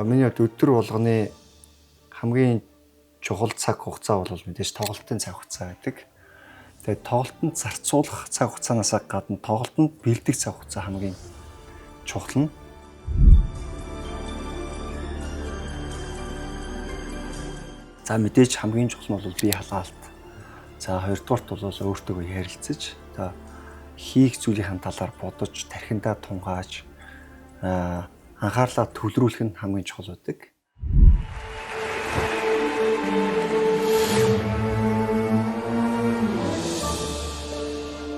Миний хувьд өдөр болгоны хамгийн чухал цаг хугацаа бол мэдээж тоглолтын цаг хугацаа гэдэг. Тэгээд тоглолтод зарцуулах цаг хугацаанаас гадна тоглолтод бэлдэх цаг хугацаа хамгийн чухал нь. За, мэдээж хамгийн чухал нь бол бие халаалт. За, хоёрдугаарт бол өөртөөгөө ярилцаж, за, хийх зүйлийн талаар бодож, тархиндаа тунгааж, анхаарлаа төвлөрүүлэх нь хамгийн чухал байдаг.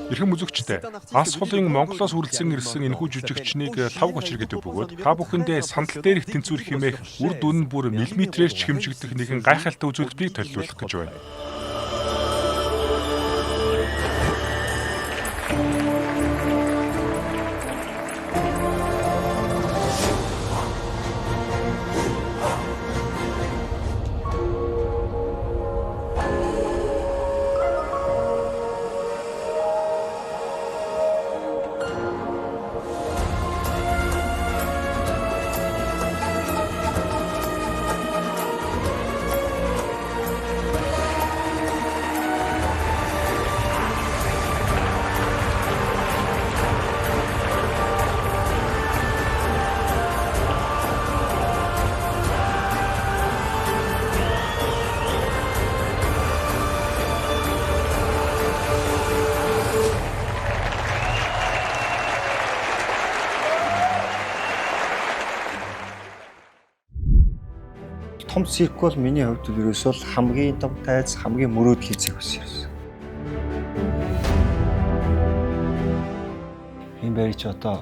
Эрхэм үзэгчдээ, Ас хулын Монголоос үрэлсэн ирсэн энэхүү жүжигчнийг лав гочир гэдэг бөгөөд та бүхэндээ сандал дээрх тэнцвэр хэмээх үр дүн нь бүр миллиметрээр ч хэмжигдэх нэгэн гайхалтай үзүүлбэрийг төлөвлөх гэж байна. Том цирк бол миний хувьд ерөөсөө л хамгийн том тайз, хамгийн мөрөөдлийн цирк байсан юм. Энэ байр чи одоо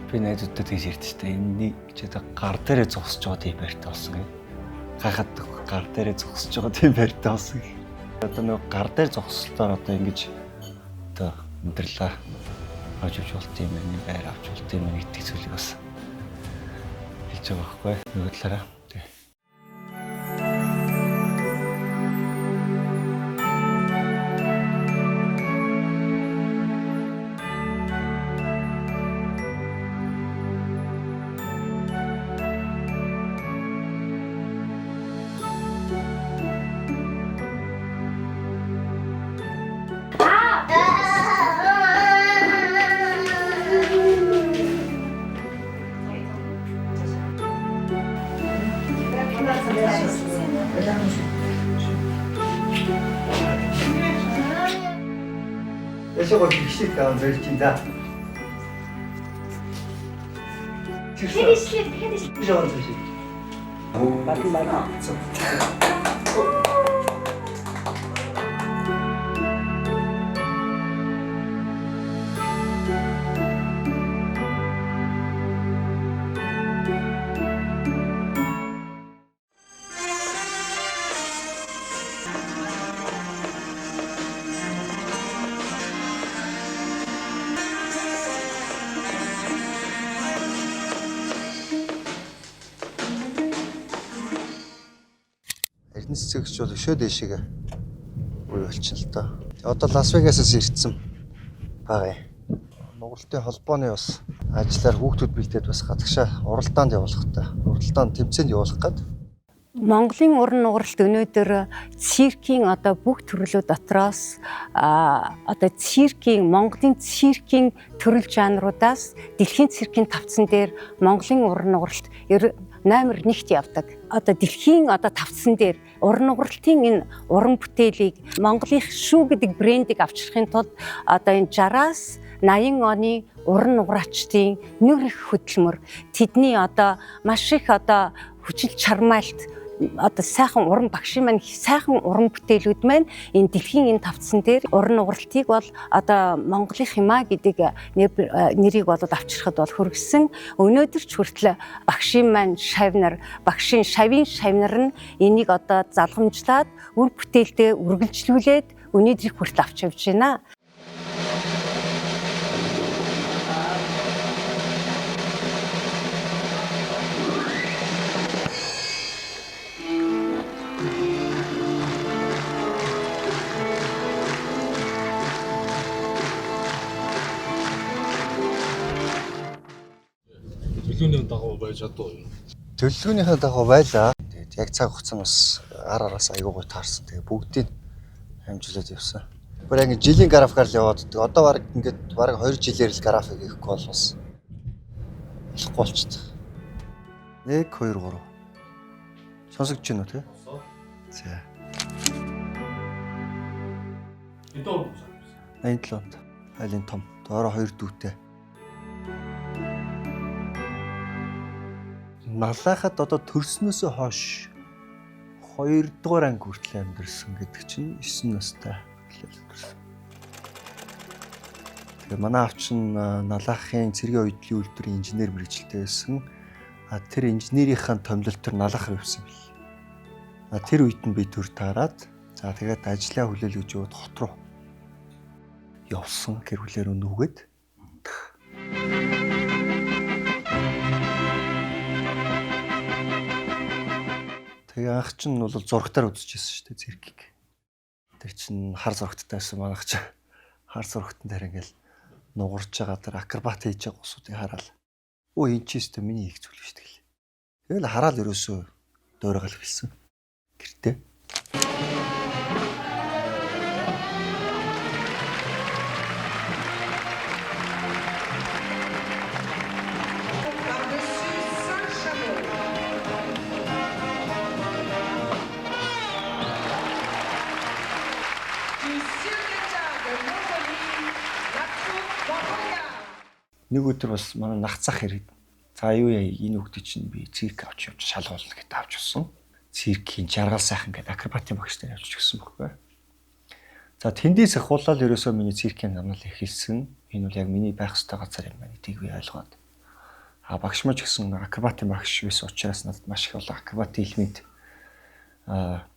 би найзуудтай тэгж ярьдээ шүү дээ. Энэний чи одоо гар дээрээ зогсож байгаа тийм байртай болсон гэх. Гайхаад гар дээрээ зогсож байгаа тийм байртай болсон гэх. Одоо нөгөө гар дээр зогсолтоор одоо ингэж одоо амьдралаа авч явж болт юм байна, байр авч болт юм байна гэдэг зүйлийг бас хэлж байгаа байхгүй нөгөө талаараа. Тий. Яшаа гişlik таан зорж чинь за. Тэгэхээр ишлээ, тэгэхээр ишлээ. Жоо зорж. Батан батан. Эрдэнэс цэгч бол өшөө дэшегээ үе болчихно л доо. Одоо Лас Вегасаас ирсэн байгаа юм. Нугалтын холбооны бас ажиллаар хүүхдүүд бэлдээд бас гадагшаа уралдаанд явуулах та. Уралдаанд тэмцээнд явуулах гээд Монголын уран нугаралт өнөөдөр циркийн одоо бүх төрлүүд дотроос одоо циркийн Монголын циркийн төрөл жанруудаас дэлхийн циркийн тавцан дээр Монголын уран нугаралт номер 1-т явдаг. Одоо дэлхийн одоо тавцан дээр уран нугаралтын энэ уран бүтээлийг Монголын шүү гэдэг брендийг авчрахын тулд одоо энэ 60-аас 80 оны уран нуграачдын нүр их хөдөлмөр, тэдний одоо маш их одоо хүчил чармайлт, одоо сайхан уран багшийн маань сайхан уран бүтээлүүд маань энэ дэлхийн энэ тавцан дээр уран нугаралтыг бол одоо Монголын хэмаа гэдэг нэрийг бол авчрахад бол хүргэсэн. Өнөөдөр ч хүртэл багшийн маань шавнар, багшийн шавийн шавнар нь энийг одоо залгамжлаад үр бүтээлдээ үргэлжлүүлээд өнөөдрийг хүртэл авч явж байна. Төлөвлөгөөний дагуу байж чадав уу? Төлөвлөгөөнийхөө дагуу байлаа. Тэгээд яг цаг хугацаа нь бас ар араас аягүй гой таарсан. Тэгээд бүгдийг амжуулаад явсан. Бүр яг жилийн графикаар л яваад байдаг. Одоо баг ингээд баг 2 жилээр л график хийхгүй бол бас болохгүй болчихдог. 1 2 3. Сонсогдож байна уу те? За. Хэдэн он? 87 онд. Айлын том. Доороо 2 дүүтэй. Налаахад одоо төрснөөсөө хойш 2 дугаар анги хүртэл амьдэрсэн гэдэг чинь 9 настай хүртэл амьдэрсэн. Тэгээ манай аав чинь Налаахын цэргийн оюутлын үйлдвэрийн инженер мэргэжилтэй байсан. А тэр инженерийнхаа томилолтоор тэр Налаах руу явсан бэл. А тэр үед нь би төр таарад за тэгээд ажлаа хүлээл гэж яваад хот руу явсан гэр бүлээр нүгэд. Тэгээ анх чинь бол зурагтаар үзчихсэн шүү дээ циркийг. Тэр чинь хар зурагттай байсан манайх чинь. Хар зурагтан дээр ингээл нугарч байгаа тэр акробат хийж байгаа усуудыг хараад өө энэ чи өстө миний хийх зүйл шүү дээ. Тэгэл хараад ерөөсөө дуурайгаал хэлсэн. Гэртээ. Нэг өдөр бас манай нах цах ирээд за юу яа энэ хүүхдээ чинь би цирк авч явж шалгуулна гэдээ авч явсан. Циркийн жаргал сайхан гэдэг акробатын багш нар явж гисэн байхгүй. За тэндээс ахуулаад ерөөсөө миний циркийн замнал эхэлсэн. Энэ бол яг миний байх ёстой газар юм байна гэдгийг би ойлгоод. А багш маж гэсэн акробатын багш байсан учраас надад маш их олон акробатын элемент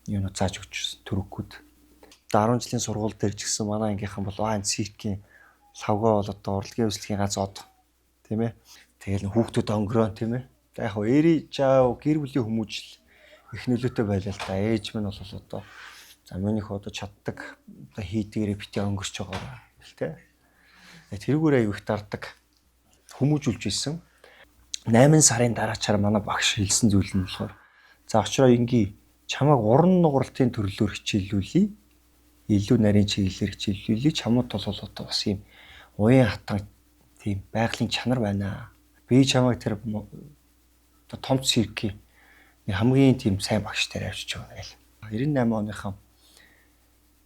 юунууд зааж өгч төрөггүүд. 10 жилийн сургууль дээр ч гэсэн манай ангийнхан бол аа энэ циркийн лавгаа бол одоо урлагийн үйлчлэгийн гац од тийм ээ. Тэгэл хүүхдүүд өнгөрөөн тийм ээ. За яг хөө эри чаав гэр бүлийн хүмүүжил их нөлөөтэй байлаа л да. Ээж минь бол одоо за минийх одоо чаддаг одоо хийдгээрээ бити өнгөрч байгаараа гэл тэ. Тэрүүгээр аяг их дардаг хүмүүжүүлж исэн. 8 сарын дараачаар манай багш хэлсэн зүйл нь болохоор за очроо инги чамайг уран нугаралтын төрлөөр хичээллүүлье. Илүү нарийн чиглэлээр хичээллүүлье. Чамд бол одоо бас юм уян хатан тийм байгалийн чанар байна. Би чамайг тэр одоо том циркийн хамгийн тийм сайн багш дээр авчиж өгнө гэл. 98 оныхаа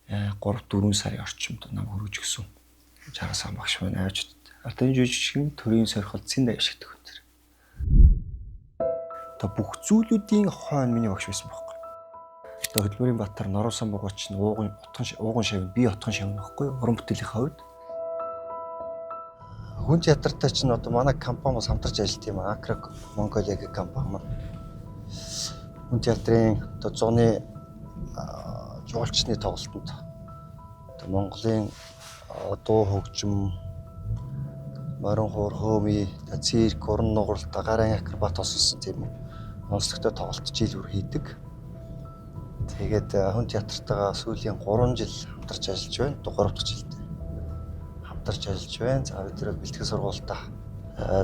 3 4 сарын орчимд нам хөргөж өгсөн. Жаргал сан багш маань авчид. Одоо энэ жүжигчин төрийн сорилт зэнд ашигдаг хүн тэр. Одоо бүх зүйлүүдийн хойно миний багш байсан байхгүй. Одоо Хөдөлмөрийн Баатар Норуу сан бургууч нь ууган отхон ууган шавь би отхон шавь нөхгүй уран бүтээлийн хувьд. Хүн театртай чинь одоо манай компани бас хамтарч ажилладаг юм. Акра Монголиа гэх компани маань. Хүн театрын одоо зуны жуулчны тоглолтод одоо Монголын дуу хөгжим, морин хуур, хөөми, цирк, уран нугаралт, гарын акробат тосолсон тийм онцлогтой тоглолт жил бүр хийдэг. Тэгээд хүн театртайгаа сүүлийн 3 жил хамтарч ажиллаж байна. 3 дахь жилдээ хамтарч ажиллаж байна. За бид нэр бэлтгэл сургуультаа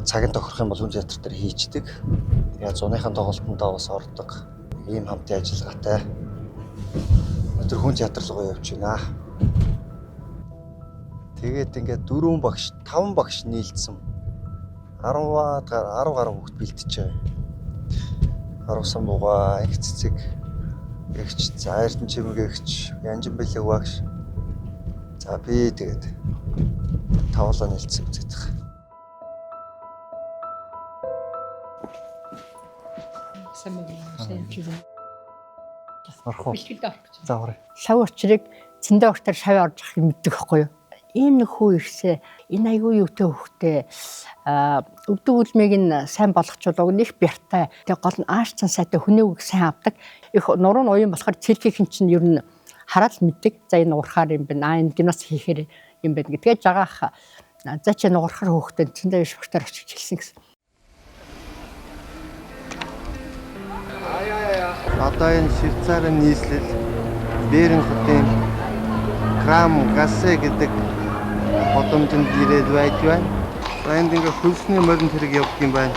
цаг нь тохирох юм бол хүн театр дээр хийждэг. Тэгээд зуныхаа тоглолтондоо бас ордог. Ийм хамтын ажиллагаатай. Өнөөдөр хүн театр руу явж байна. Тэгээд ингээд 4 багш, 5 багш нийлдсэн. 10 10 гаруй хүүхд бэлтэж байгаа. 10 сан бугаа, их цэцэг, эгч, за Эрдэнэ чимэг эгч, Янжин бэлэг багш. За би тэгээд тавлаа нийлцсэн үзээд байгаа. Орох уу? За орё. Лав учрыг зөндөө уртаар шавь орж ирэх юм мэддэг байхгүй юу? Ийм нэг хүү ирсээ. Энэ айгүй юутай хөхтэй өвдөг үлмийг нь сайн болгочвол уг нь их бяртай. Тэгээ гол нь ааш цан сайтай хүний үг сайн авдаг. Их нуруу нь уян болохоор циркийн чинь ер нь хараад л мэддэг. За энэ уурхаар юм байна. Аа энэ гимнас хийхээр юм байна гэдгээ жагаах. За чи нуурхаар хөөхтэй зөндөө биш багтаар очиж хэлсэн гэсэн. Одоо энэ Швейцарын нийслэл Берн хотын Крам Гасе гэдэг гудамжинд ирээд байж байна. За энд ингээ хөлсний морин тэрэг явдаг юм байна.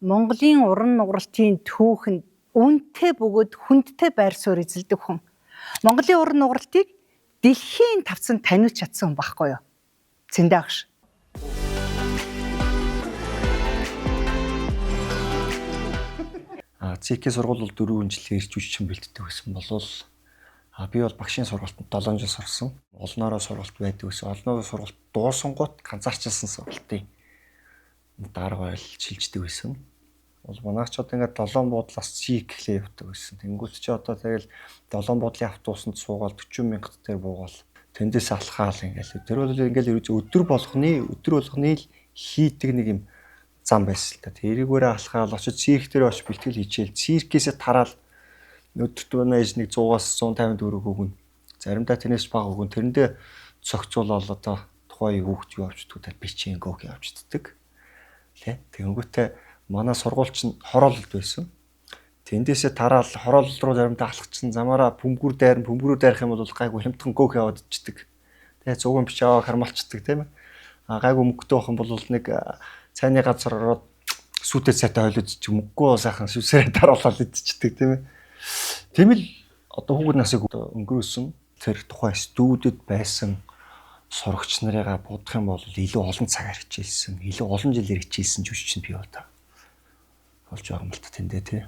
Монголын уран нугралтын түүхэнд үнэтэй бөгөөд хүндтэй байр суурь эзэлдэг хүн. Монголын уран нугралтыг дэлхийн тавцанд таниулж чадсан хүн байхгүй юу? Цэндэ агш. Циркийн сургууль бол 4 жилээр жүжигчин бэлддэг байсан болвол би бол багшийн сургалтанд 7 жил сурсан. Олноороо сургалт байдаг гэсэн. Олноороо сургалт дуусангууд ганцаарчилсан сургалтын дарга барил шилждэг байсан. Бол манайх ч одоо ингээд 7 буудлаас цирк гэхлээ явдаг байсан. Тэнгүүт чи одоо тэгэл 7 буудлын автобусанд суугаад 40 мянгат дээр буугаал тэндээс алхаал ингээл. Тэр бол ингээл ерөөсөө өдөр болгоны л хийдэг нэг юм зам байсан л та. Тэрийгээрээ алхаал очиж цирк дээр очиж бэлтгэл хийчихэл циркээсээ тараал өдөрт манай ээж нэг 100-аас 150 төгрөг өгнө. Заримдаа тэрнээс бага өгнө. Тэрэндээ зохицуулаад одоо тухайн хүүхд юу авчдгүй та бичэн гог явжддаг. Тэ. Тэнгүүтээ манай сургууль чинь хороололд байсан. Тэндээсээ тараал хороолол руу заримдаа алхачихсан замаараа бөмбөр дайрн бөмбөрөө дайрах юм бол гайгүй хямдхан гөөх яваад ичдэг. Тэ цугын бичээ аваа хармалчдаг тийм ээ. А гайгүй мөнгөтэй байх юм бол нэг цайны газар ороод сүйтэй цайтай хойлоод ч мөнгөгүй сайхан сүсээрээ даруулаад идчихдэг тийм ээ. Тийм л одоо хүүхэд насыг өнгөрөөсөн тэр тухайн студид байсан сурагч нарыгаа бодох юм бол илүү олон цагаар хичээлсэн, илүү олон жилээр хичээлсэн жүжигч нь би бол болж байгаа юм л та тэндээ тий.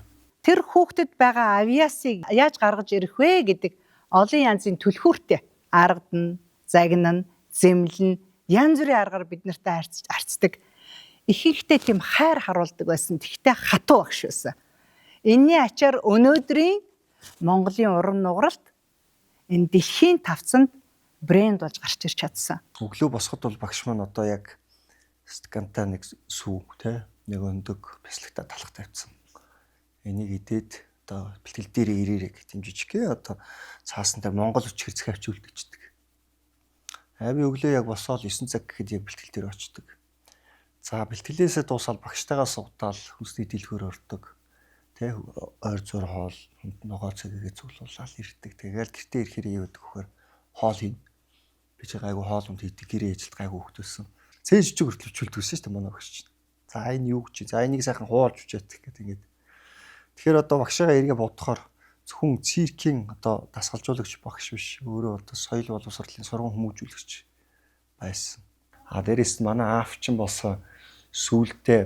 Тэр хүүхдэд байгаа авиасыг яаж гаргаж ирэх вэ гэдэг олон янзын түлхүүртэй аргадна, загнана, зэмлэн янз бүрийн аргаар бид нартай харьцдаг. Ихэнхдээ тийм хайр харуулдаг байсан. Тэгтээ хатуу багш байсан. Энийний ачаар өнөөдрийн Монголын уран нугаралт энэ дэлхийн тавцанд брэнд болж гарч ирч чадсан. Өглөө босоход бол багш маань одоо яг стакантай нэг сүү те нэг өндөг бяцлагтаа талах тавьсан. Энийг идээд одоо бэлтгэл дээр ирээрэй гэх тийм жижигхэн одоо цаасан дээр Монгол өчгөр захиавч үлдчихдэг. Аа би өглөө яг босоод 9 цаг гэхэд яг бэлтгэл дээр очдог. За бэлтгэлээсээ дуусаад багштайгаа суудаал хүнсний дэлгүүр ордог. Тэ ойр зур хоол ногоо цэгээ цуглуулаад ирдэг. Тэгэл гэртээ ирэхээр юу гэдэг вөхөр хоол хийн. Би чи гайгүй хоол унд хийдэг гэрээ ажилд гайгүй хөвгтөлсөн. Цээ жижиг хүртэл өчүүлдэг гэсэн шүү дээ манай багш чинь. За энэ юу гэж за энийг сайхан хуулж өчөөд гэдэг ингээд. Тэгэхээр одоо багшаага эргээ бодохоор зөвхөн циркийн одоо дасгалжуулагч багш биш өөрөө одоо соёл боловсролын сурган хүмүүжүүлэгч байсан. А дээрэс нь манай аав чинь болсон сүүлдээ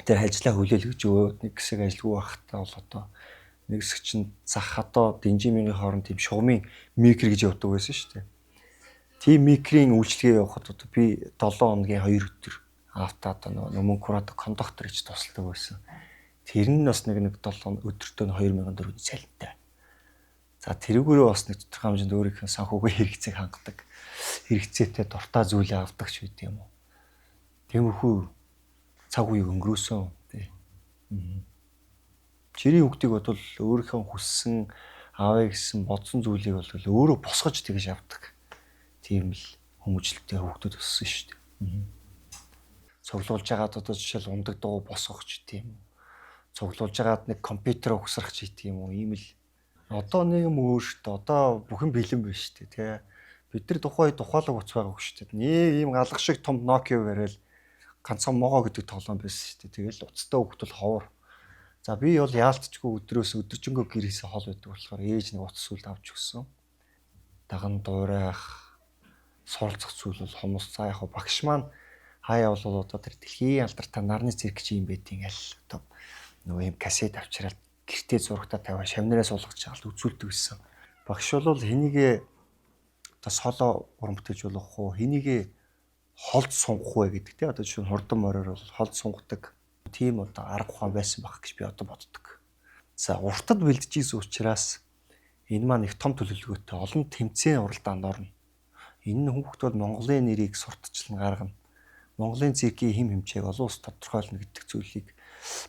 тэр ажиллаа хүлээлгэж өгөөд нэг хэсэг ажилгүй байхдаа бол одоо нэг хэсэг чинь зах одоо динжимийн хооронд тийм шугамын микро гэж явдаг байсан шүү дээ. Тийм микрийн үйлчлэгээ явахад одоо би 7 хоногийн 2 өдөр аавтаа одоо нөгөө нөмөн куратор кондуктор гэж тусалдаг байсан. Тэр нь бас нэг 7 өдөртөө 2000 төгрөг цалинтай. За тэрүүгээрээ бас нэг тодорхой хэмжээнд өөрийнхөө санхүүгийн хэрэгцээг хангадаг. Хэрэгцээтэй дуртай зүйлээ авдаг ч байд юм уу. Тиймэрхүү цаг үеийг өнгөрөөсөн тий. Жирийн хүүхдийг бодвол өөрийнхөө хүссэн авъя гэсэн бодсон зүйлийг бол өөрөө босгож тэгж авдаг. Тийм л хүмүүжлэлтэй хүүхдүүд өссөн шүү дээ. Цуглуулж байгаад одоо жишээл ундаг дуу босгох ч тийм үү. Цуглуулж байгаад нэг компьютер угсрах ч тийм үү. Ийм л одоо нэг юм өөр шүү дээ. Одоо бүхэн бэлэн биш шүү дээ тий. Бид нар тухайн тухайлаг уц байгаагүй шүү дээ. Нэг ийм алга шиг том Nokia барайл ганцхан могоо гэдэг тоглоом байсан шүү дээ. Тэгэл уцтай хүүхд бол ховор. За би бол яалтчгүй өдрөөс өдөржингөө гэрээсээ хол байдаг болохоор ээж нэг утас сүлд авч өгсөн. Даган дуурайх суралцах зүйл бол хомос. За яг багш маань хаяа бол одоо тэр дэлхийн алдартай нарны цирк чи юм байдیں۔ Аль одоо нөгөө юм кассет авчираад гэртээ зурагтаа тавиа шавнараа суулгаж байгаа л үзүүлдэг гэсэн. Багш бол хэнийгээ одоо соло уран бүтээлч болох уу, хэнийгээ холд сунгах вэ гэдэг тийм одоо жишээ нь хурдан мороор бол холд сунгадаг тийм одоо арга ухаан байсан байх гэж би одоо боддог. За уртад бэлдэж ийсэн учраас энэ маань их том төлөвлөгөөтэй олон тэмцээн уралдаанд орно. Энэ нь хүүхд бол Монголын нэрийг сурталчлан гаргана. Монголын циркийн хэм хэмжээг олон улс тодорхойлно гэдэг зүйлийг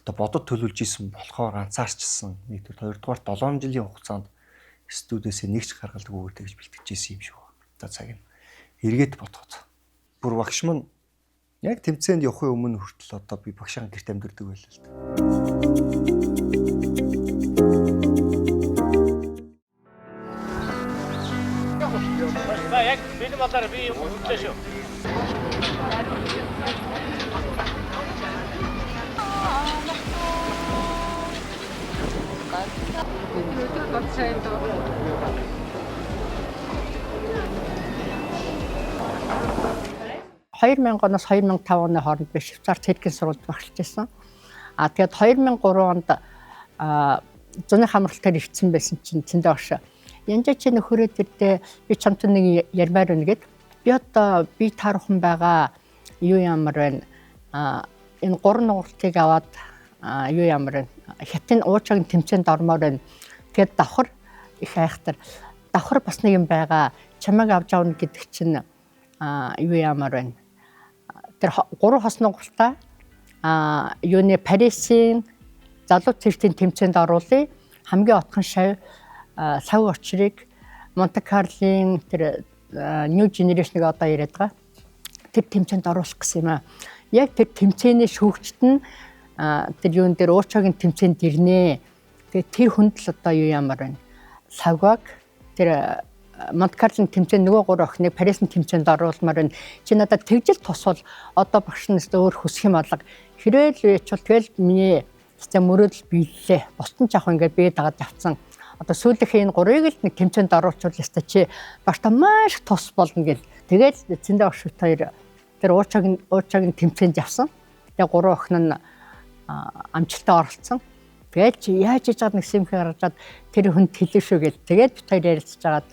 одоо бодод төлөвлөж исэн болохоор ганцаарчилсан. Нэгдүгээр, хоёрдугаар 7 жилийн хугацаанд студиэсээ нэг ч гаргалдаггүйгээр тэгж бэлтгэж исэн юм шиг байна. Одоо цаг нь эргээд бодоход. Бүр багш маань яг тэмцээнд явахын өмнө хүртэл одоо би багшийн гэрт амьдардаг байлаа л да. За яг бэлэн болоор би юм хөтлөө шүү. дуудсан юм дуу. 2000 оноос 2005 оны хооронд би Швейцар циркийн сургуульд багшлаж байсан. А тэгээд 2003 онд зуны хамралтаар ирсэн байсан чинь зөндөө багш. Янжаа чи нөхөрөө дэрдээ би чамтай нэг ярмаар байна гэд. Би одоо би таархан байгаа юу ямар байна. Энэ гурван нугартыг аваад юу ямар байна. Хятадын уучаагийн тэмцээнд ормоор байна. Тэгээд давхар их айхтар. Давхар бас нэг юм байгаа. Чамайг авч авна гэдэг чинь юу ямар байна. Тэр гурван хос нугартаа юуны Парисын залуу цэртийн тэмцээнд оруулъя. Хамгийн отхон шав сав очрыг Монте Карлын тэр New Generation-ыг одоо яриад байгаа. Тэр тэмцээнд оруулах гэсэн юм аа. Яг тэр тэмцээний шүүгчт нь тэр юун дээр уучаагийн тэмцээнд ирнэ. Тэгээ тэр хүнд л одоо юу ямар байна. Савгаг тэр Монте Карлын тэмцээн нөгөө гурван охиныг Парисын тэмцээнд оруулмаар байна. Чи надад тэгжил тусвал одоо багш нь өстө өөр хүсэх юм алга. Хэрвээ л ячвал тэгэл миний өстө мөрөөдөл биеллээ. Бусд нь ч яг ингээд бие дагаад явцсан. Одоо сүүлийнхээ энэ гурвыг л нэг тэмцээнд оруулчвал өстө чи багштай маш их тус болно гэл. Тэгэл зөндөө багш бит хоёр тэр уучаагийн тэмцээнд явсан. Тэгээ гурван охин нь амжилттай оролцсон. Тэгээд чи яаж хийж байгаа нэг симхэ гаргажаад тэр хүнд хэлээ шүү гэл. Тэгээд бит хоёр ярилцж агаад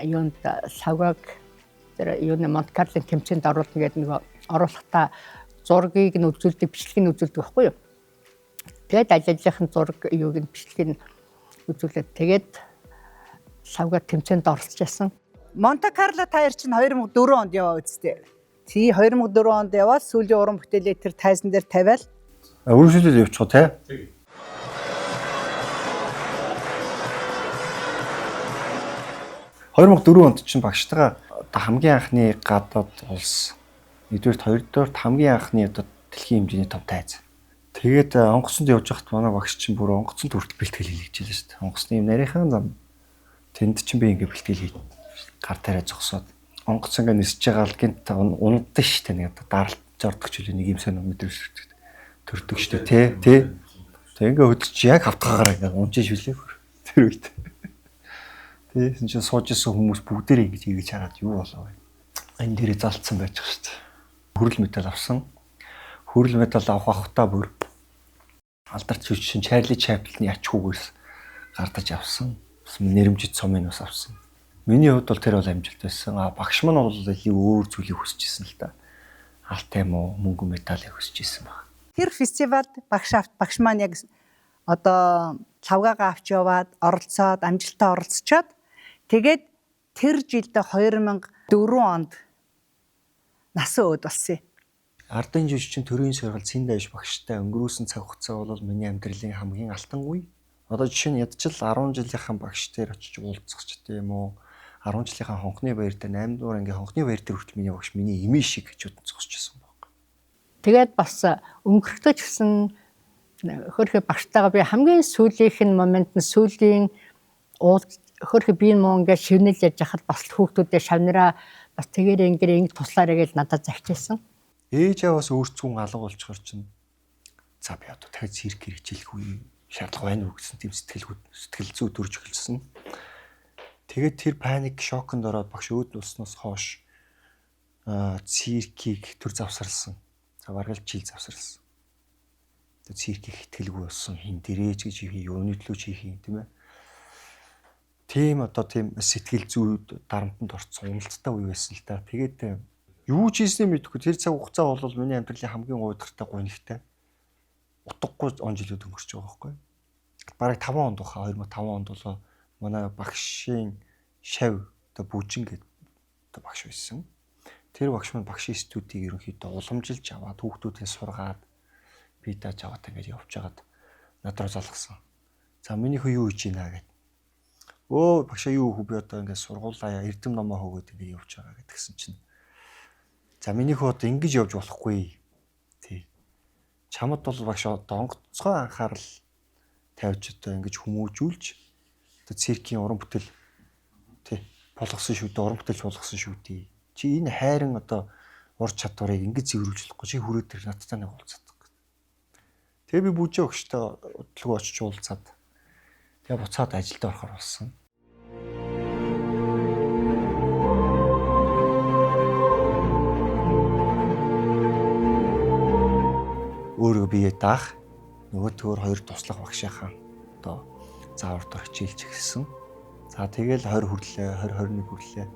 юунд савгаг тэр юуны Монте Карлын тэмцээнд оруулна гэдэг нэг оруулахдаа зургийг нь үзүүлдэг, бичлэгийг нь үзүүлдэг байхгүй юу? Тэгээд аль алийнхын зураг юуг нь бичлэгийг нь үзүүлээд тэгээд савгаар тэмцээнд оролцож байсан. Монте Карло та хоёр чинь 2004 онд яваа үсттэй. Тий 2004 онд яваад сүүлийн уран бүтээлээ тэр тайзан дээр тавиал. Өргөжлөл явчих уу те? 2004 онд чинь багштайгаа одоо хамгийн анхны гадаад улс нэгдүгээрт, хоёрдугаарт хамгийн анхны одоо дэлхийн хэмжээний том тайз. Тэгээд онгоцонд явж байхад манай багш чинь бүр онгоцонд хүртэл бэлтгэл хийлгэж байлаа шүү дээ. Онгоцны юм нарийнхан зам. Тэнд чинь би ингээ бэлтгэл хий. Гар тариа зогсоод онгоц ингээ нисэж байгаа л гинт унадсан шүү дээ. Нэг одоо даралт зордог ч үлээ нэг юм сонь мэдрэмж төрдөг шүү дээ. Тэ тэ. Тэг ингээ хөдөлж яг хавтгаагаараа ингээ унжиж шүлээ. Тэр үед. Тэгсэн чинь сууж исэн хүмүүс бүгдээрээ ингэж эргэж хараад юу болов вэ? Энэ дээрээ залтсан байж байгаа шүү дээ. Хүрэл медаль авсан. Хүрэл медаль авах авахтаа бүр алдарт жүжигчин Чарли Чаплины ачхүүгээс гардаж авсан. Бас нэрэмжит сумыг бас авсан. Миний хувьд бол тэр бол амжилт байсан. А багш маань бол илүү өөр зүйлийг хүсэж исэн л да. Алт юм уу, мөнгө медалийг хүсэж исэн баг. Тэр фестивалд багш авт багш маань яг одоо лавгаагаа авч яваад оролцоод амжилттай оролцочоод тэгээд тэр жилдээ 2004 онд насан өөд болсон юм. Ардын жүжигчин төрийн сургаал Цэнд аяш багштай өнгөрөөсөн цаг хугацаа бол миний амьдралын хамгийн алтан үе. Одоо жишээ нь ядчил 10 жилийнхэн багш дээр очиж уулзах ч гэдэм юм уу. 10 жилийнхэн хонхны баяр дээр 8 дугаар ангийн хонхны баяр дээр хүртэл миний багш миний эмээ шиг гэж удаа зогсож байсан баг. Тэгээд бас өнгөрөхтэй ч гэсэн хөрхө багштайгаа би хамгийн сүүлийнх нь момент нь сүүлийн уулз хөрхө би муу ингээд шивнэл ярьж хахад бас хүүхдүүдээ шавнараа бас тэгээрээ ингээд ингэ туслаарай гэж надад захижсэн. Ээж аваас өөрцгүн алга болчихор чинь за би одоо дахиад циркээр хичээлэхгүй шаардлага байна уу гэсэн тийм сэтгэл зүй төрж эхэлсэн. Тэгээд тэр паник шоконд ороод багш өөд болсноос хойш циркийг төр завсарлсан. За бараг л жил завсарлсан. Тэгээд циркийг итгэлгүй болсон. Хин дэрэж гэж хийх, юуны төлөө ч хийх юм тийм ээ. Тийм одоо тийм сэтгэл зүй дарамтанд орсон уналттай үе байсан л та. Тэгээд юу ч хийсний мэдэхгүй тэр цаг хугацаа бол миний амьдралын хамгийн уйдгартай гунигтай утгагүй он жилүүд өнгөрч байгаа байхгүй. Бараг 5 онд баха 2005 онд бол манай багшийн шав одоо бүжин гэдэг одоо багш байсан. Тэр багш маань багшийн студийг ерөнхийдөө уламжилж аваад хүүхдүүдээ сургаад би дааж аваад ингээд явж хагаад над руу залгасан. За миний хөө юу хийж ийна гэд. Өө багшаа юу хөө би одоо ингээд сургуулаа эрдэм номоо хөөгөөд ингээд явж байгаа гэдгсэн чинь. За миний хөө одоо ингэж явж болохгүй. Тий. Чамд бол багш одоо онгоцгой анхаарал тавьж одоо ингэж хүмүүжүүлж одоо циркийн уран бүтээл тий болгосон шүү дээ, уран бүтээлч болгосон шүү дээ. Чи энэ хайрын одоо ур чадварыг ингэж зэврүүлж болохгүй. Чи хүрээд тэр надтай нэг уулзаад. Тэгээ би бүжээ өгчтэй удалгүй очиж уулзаад Тэгээ буцаад ажилд орохоор болсон. Өөрөө бие даах, нөгөөтгөр хоёр туслах багшийнхаа одоо заавар дор хичээлж эхэлсэн. За тэгэл 20 хүрлээ, 20 21 хүрлээ.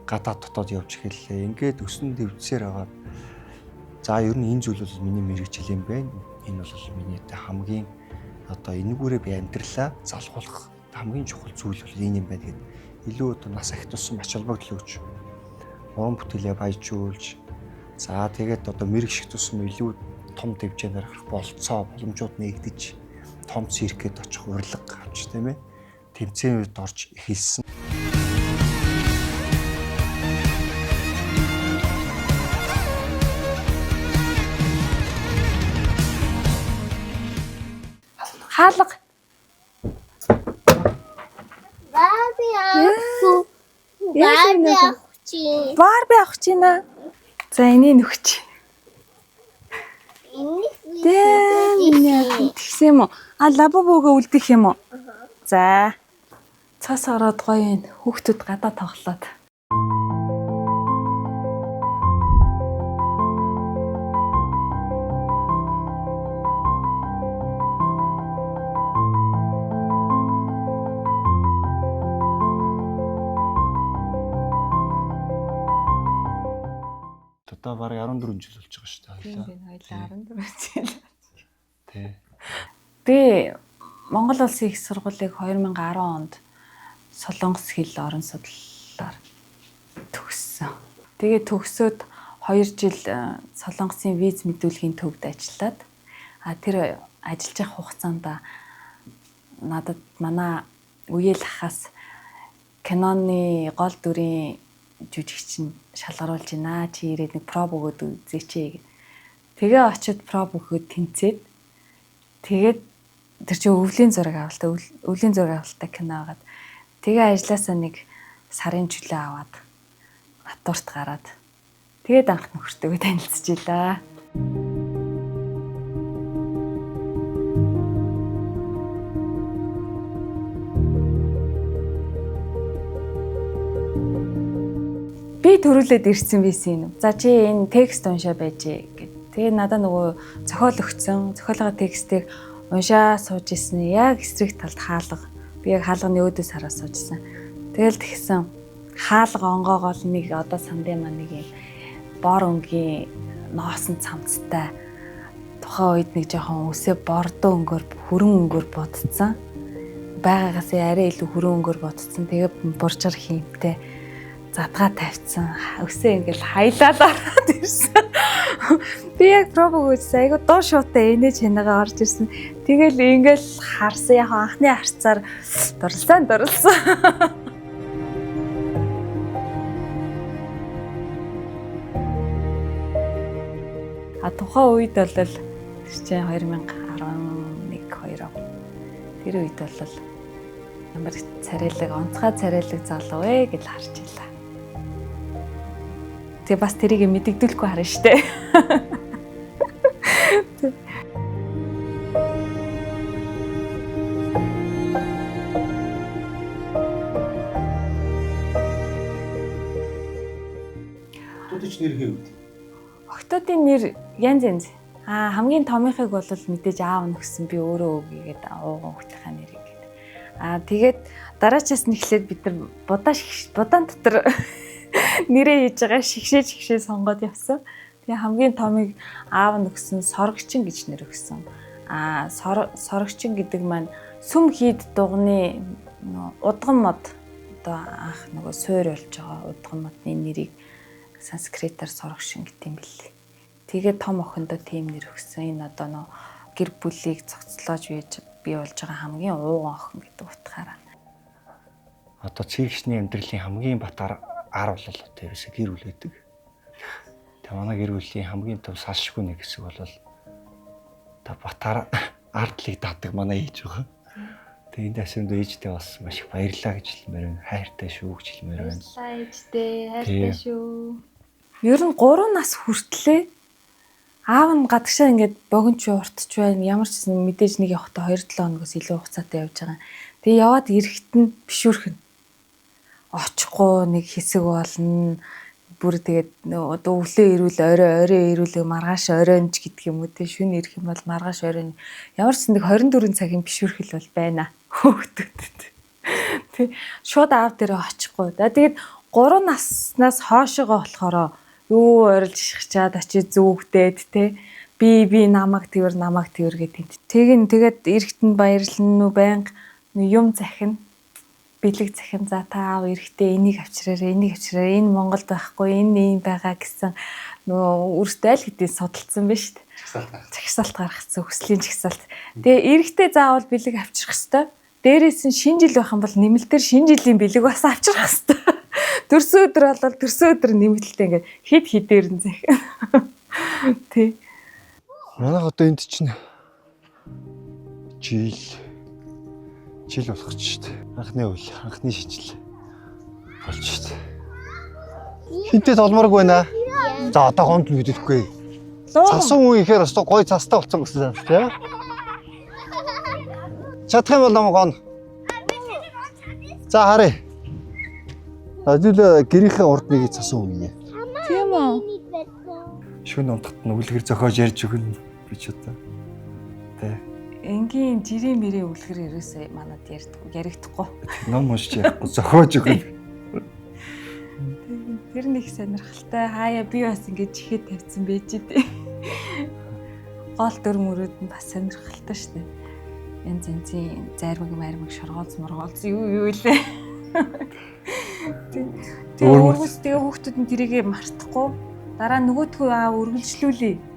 Гадаад дотоод явж эхэллээ. Ингээд өсөн дэвдсээр агаад за ер нь энэ зүйл бол миний мэргэжил юм байна. Энэ бол миний хамгийн одоо энэгүүрээ би амьдралаа залгуулах хамгийн чухал зүйл бол энэ юм байна гэд илүү одоо нас ахт тусам ач холбогдол өгч уран бүтээлээ баяжуулж за тэгээд одоо мэрэгших тусам илүү том дэвжээнээр гарах болцоо боломжууд нээгдэж том циркэд очих урилга авч тийм тэмцээнүүд орж эхэлсэн. Хаалга. Барби авах. Барби авах чи. Барби авах чи нэ. За энийг нөхч. Энийг Тэгсэн юм уу? А лабубогоо үлдэх юм уу? За. Цас ороод гоё юм. Хүүхдүүд гадаа тоглоод. Одоо бараг 14 жил болж байгаа шүү дээ хоёлаа. Тийм хоёлаа 14 жил. Тий. Би Монгол Улсын их сургуулийг 2010 онд Солонгос хэл орон судлалаар төгссөн. Тэгээ төгсөөд 2 жил Солонгосын виз мэдүүлгийн төвд ажиллаад тэр ажиллаж явах хугацаанд надад манай үеэл ахаас киноны гол дүрийн жүжигч нь шалгаруулж байна. Чи ирээд нэг проб өгөөд үзээч ээ. Тэгээ очиод проб өгөөд тэнцээд тэгээд тэр чинь өвлийн зураг авалтай өвлийн зураг авалтай кино агаад тэгээ ажилласаа нэг сарын чөлөө аваад натурт гараад тэгээд анх нөхөртөөгөө танилцж илаа. Би төрүүлээд ирсэн байсан юм. За чи энэ текст уншаа байж гэд. Тэгээ надаа нөгөө зохиол өгсөн. Зохиолын текстийг уншаа сууж исэн. Яг эсрэг талд хаалга. Би яг хаалганы өөдөөс хараа суужсэн. Тэгэл тэгсэн хаалга онгоогоол нэг одоо сандын маань нэг юм бор өнгийн ноосон цамцтай тухайн үед нэг жоохон үсээ бордоо өнгөөр хүрэн өнгөөр будцсан. Байгаагаас арай илүү хүрэн өнгөөр будцсан. Тэгээ буржгар хиймтэй задгаа тавьчихсан. Өсөө ингээл хайлаад ороод ирсэн. Би яг проб өгөөжсэн. Айгу дуу шуутай энэ чанаагаа орж ирсэн. Тэгэл ингээл харсан. Яг анхны харцаар дурлсан дурлсан. А тухайн үед бол тэр чинь 2011 2 тэр үед бол ямар царайлаг, онцгой царайлаг залуу вэ гэж харж илаа. Тэгээ бас тэрийг мэдэгдүүлэхгүй харна штэ. Октодын ч нэр хэвд. Октодын нэр янз янз. Аа хамгийн томынхыг бол мэдээж аав нөхсөн би өөрөө өгье гэдэг ууган хүүхдийнхаа нэрийг гэдэг. Аа тэгээд дараачаас нь эхлээд бид нар будаа будаан дотор нэрээ хийж байгаа шигшээ шигшээ сонгоод явсан. Тэгээ хамгийн томыг аав нөхсөн сорогчин гэж нэр өгсөн. Аа сорогчин гэдэг маань сүм хийд дугны удган мод одоо анх нөгөө суур болж байгаа удган модны нэрийг санскритаар сорогшин гэдэг юм билээ. Тэгээд том охиндоо тийм нэр өгсөн. Энэ одоо нөө гэр бүлийг цогцлоож бий болж байгаа хамгийн ууган охин гэдэг утгаараа. Одоо циркчний амьдралын хамгийн батар ар бол одоо ерөөсө гэр бүл байдаг. Тэгээ манай гэр бүлийн хамгийн том салшгүй нэг хэсэг бол одоо батар ардлыг даадаг манай ээж байгаа. Тэгээ энэ асуунд ээжтэй бас маш их баярлалаа гэж хэлмээр байна. Хайртай шүү гэж хэлмээр байна. Баярлалаа ээжтэй, хайртай шүү. Ер нь 3 нас хүртлээ аав нь гадагшаа ингээд богино ч уртч байна. Ямар ч гэсэн мэдээж нэг явахдаа 2-7 хоногоос илүү хугацаатай явж байгаа. Тэгээ яваад ирэхэд нь бишүүрхэн. Очихгүй нэг хэсэг болно. Бүр тэгээд одоо өглөө ирүүл орой, орой ирүүл маргааш оройнч гэдэг юм уу те, шөнө ирэх юм бол маргааш оройн. Ямар ч нэг 24 цагийн бишүүрхэл бол байна хүүхдүүдэд. Тэ шууд аав дээрээ очихгүй. За тэгээд 3 наснаас хоошоогоо болохоор юу орилж ишгчаад очиж зүгдээд те, би намайг тэрвэр намайг тэрвэр гэдэг. Тэгин тэгээд эрэхт нь баярлна нү, байнга юм захина. Бэлэг захин, за та аав эрэхтэй энийг авчираарай, энийг авчираарай, энэ Монголд байхгүй, энэ ийм байгаа гэсэн нөгөө өөртөө аль хэдийн судалсан байна шүү дээ. Чагсаалт гаргацсан, хүслийн чагсаалт. Тэгээ эрэхтэй заавал бэлэг авчрах хэвээр. Дээрээс нь шинэ жил байх юм бол нэмэлтээр шинэ жилийн бэлэг бас авчрах хэвээр. Төрсөн өдөр бол төрсөн өдөр нэмэлттэй ингээд хэд хэдээр нь захин. Тий. Манайх одоо энд чинь жил болох ч шүү дээ. Анхны үйл, анхны шижил болж шүү дээ. Хинтээ толмооргүй байна. За одоо гонд мэддэхгүй. Цасан үе ихээр өстой гой цастай болсон гэсэн юм тий. Чадах юм бол намайг гон. За харъя. Ажил гэрийнхээ урд нэг цасан үе. Тийм үү? Шүн унтахад нь үлгэр зохиож ярьж өгнө би ч одоо. Тэ. Энгийн жирийн мөрийн үлгэр ерөөсөө манад яригдахгүй. Ном уншиж ярихгүй зохиож өгнө. Тэр нэг сонирхолтой. Хаяа би бас ингэж чихэд тавьсан байж дээ. Гол дүр мөрүүд нь бас сонирхолтой шүү дээ. Янз янзын зайрмаг майрмаг шоргоолз моргоолз юу юу лээ. Тэгээ өөрөөс тэгээ хүүхдүүд нь тэрийгэ мартахгүй дараа нөгөөдхөө аа үргэлжлүүлээ.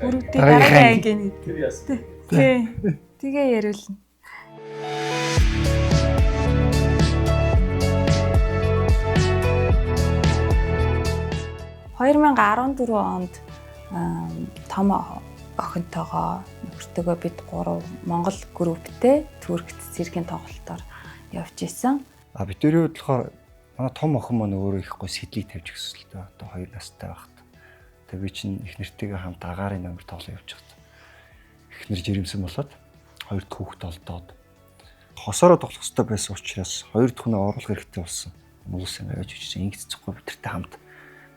Өргөдөө дараагийн анги Тэр яасан. Тий. Тэгээ яриулна. 2014 онд том охинтойгоо нөхөртөөгөө бид 3 Монгол групптэй Туркт циркийн тоглолтоор явж исэн. А бид тэрийн хувьд болохоор манай том охин маань өөрөө их гой сэдлийг тавьж өгсөн л дээ. Одоо 2 настай байхад. Тэгээ би чинь их нэртэйгээ хамт агаарын номер тоглоо явж байхад их нэр жирэмсэн болоод хоёр дахь хүүхэд олдоод хосоороо тоглох хэрэгтэй байсан учраас хоёр дахь нь оруулах хэрэгтэй болсон. Улс юм авч ирсэн. Ингэц цэцэггүй бидэртэй хамт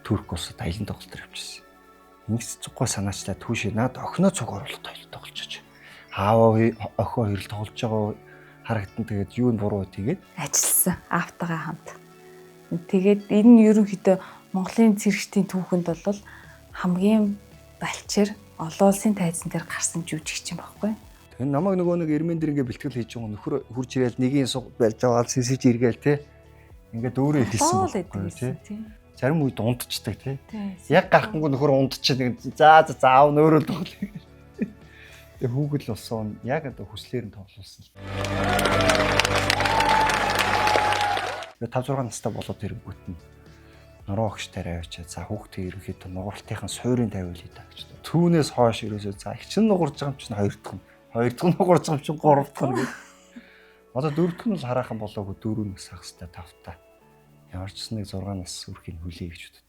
Турк улсад аялан тоглолтоор явчихсан. Ингэц цэцэггүй санаачлаа түүшээ наад охиноо цуг оруулах тоглолцож. Аав охин хоёр л тоглож байгаа харагдан тэгээд юу нь буруу тэгээд ажилласан аавтайгаа хамт. Тэгээд энэ нь ерөнхийдөө Монголын циркчдийн түүхэнд бол хамгийн балчир олон улсын тайзан дээр гарсан жүжигч юм баггүй. Тэр намайг нөгөө нэг эрмэн дээр ингээ бэлтгэл хийж байгаа нөхөр хурж ирээл нэгийн суг барьж аваад сэнсэж эргээл те. Ингээд өөрөө эхэлсэн байхгүй тий. Зарим үед унтчихдаг тий. Яг гарахгүйг нөхөр унтчих нэг за за заав нөөрөл тоглоё. Тэгээ хүүгэл болсон яг одоо хүслээр нь тоглуулсан. Тэгээ 5 6 настай болоод ирэнгүүт нь нуруу огш тариа авчаа. За хүүхдээ ерөнхийдөө нугралтынхаа суурийг тавиулъя та гэж. Түүнээс хойш ерөөсөө за их чинь нугарч байгаа юм чинь хоёр дахь нь. Хоёр дахь нь нугарч байгаа юм чинь гурав дахь нь гэх. Одоо дөрөв дэх нь бол хараахан болоогүй дөрөв нас ах хэвээр тавтай. Ямар ч нэг 6 нас үрэхийг хүлээе гэж бодод.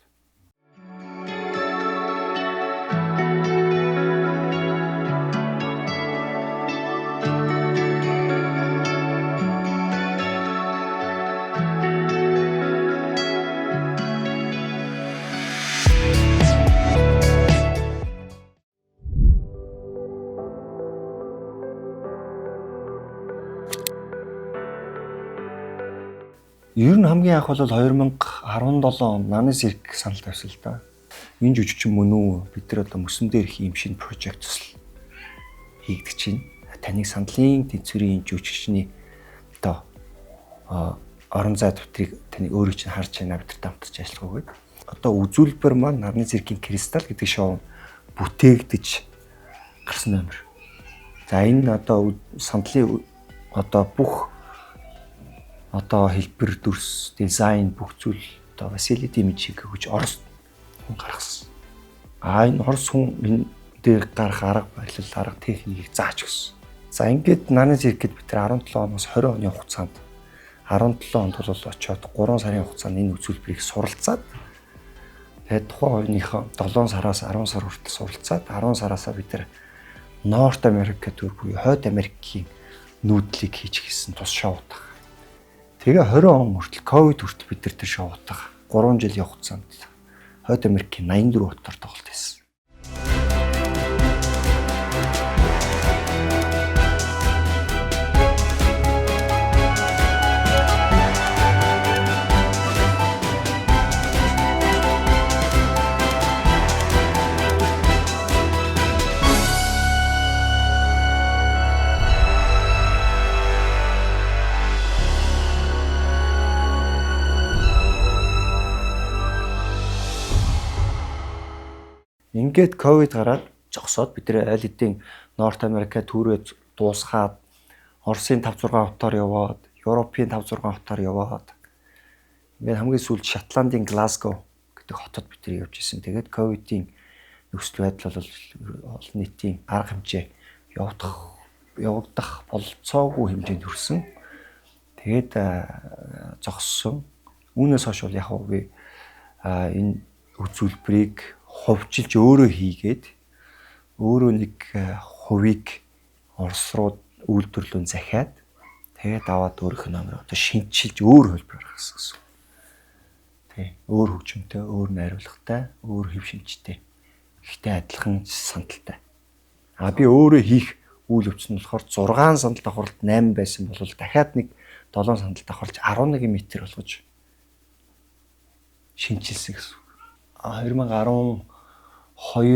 Ер нь хамгийн анх бол 2017 он Наны цирк санал тавьсан л да. Энэ жүжигчин мөн үү? Бид нар одоо мөсөн дээр их юм шинэ прожект төсөл хийгдэж байна. Таныг сандлын тэнцвэрийн жүжигчний одоо орон зай төтрийг таны өөрөө чинь харж байна, бид нар хамтарч ажиллах уу гэдэг. Одоо үзүүлбэр маань Нарны циркийн кристалл гэдэг шоу бүтээгдэж гарсан номер. За энэ одоо сандлын одоо бүх одоо хэлбэр дүрс, дизайн бүх зүйл одоо Васили Димичиг гэж Орос хүн гаргасан. А энэ Орос хүн энэ дээр гарах арга барил, арга техникийг зааж өгсөн. За ингээд Наны циркэд бид нар 17 оноос 20 оны хугацаанд 17 онд бол очиод 3 сарын хугацаанд энэ үзүүлбэрийг суралцаад тэгээд тухайн оныхоо 7 сараас 10 сар хүртэл суралцаад 10 сараасаа бид нар Норт Америк төр буюу Хойд Америкийн нүүдлийг хийж хийсэн тус шоудаг. Тэгээ 20 он хүртэл ковид хүртэл бид нар тэр шоутах 3 жил явах хугацаанд Хойд Америкийн 84 хотоор тоглолт хийсэн. Ингээд ковид гараад зогсоод бид нэр аль хэдийн Норт Америка түүрээ дуусгаад Оросын 5 6 хотоор яваад, Европын 5 6 хотоор яваад ингээд хамгийн сүүлд Шотландын Глазго гэдэг хотод бид нэр явж исэн. Тэгээд ковидын нөхцөл байдал бол олон нийтийн арга хэмжээ явагдах бололцоогүй хэмжээнд хүрсэн. Тэгээд зогссон. Үүнээс хойш бол яг би энэ үзүүлбэрийг хувьчилж өөрөө хийгээд өөрөө нэг хувийг Орос руу үйлдвэрлэн захиад тэгээд аваад өөрийнх нь номер одоо шинчилж өөр хөлбөр гаргасан гэсэн. Тий. Өөр хөгжмөнтэй, өөр найруулгатай, өөр хэв шинжтэй. Гэхдээ адилхан сандалтай. А би өөрөө хийх үйл явц нь болохоор 6 сандал давхарлалт 8 байсан бол дахиад нэг 7 сандал давхарлаж 11 м болгож шинчилсэн гэсэн. 2012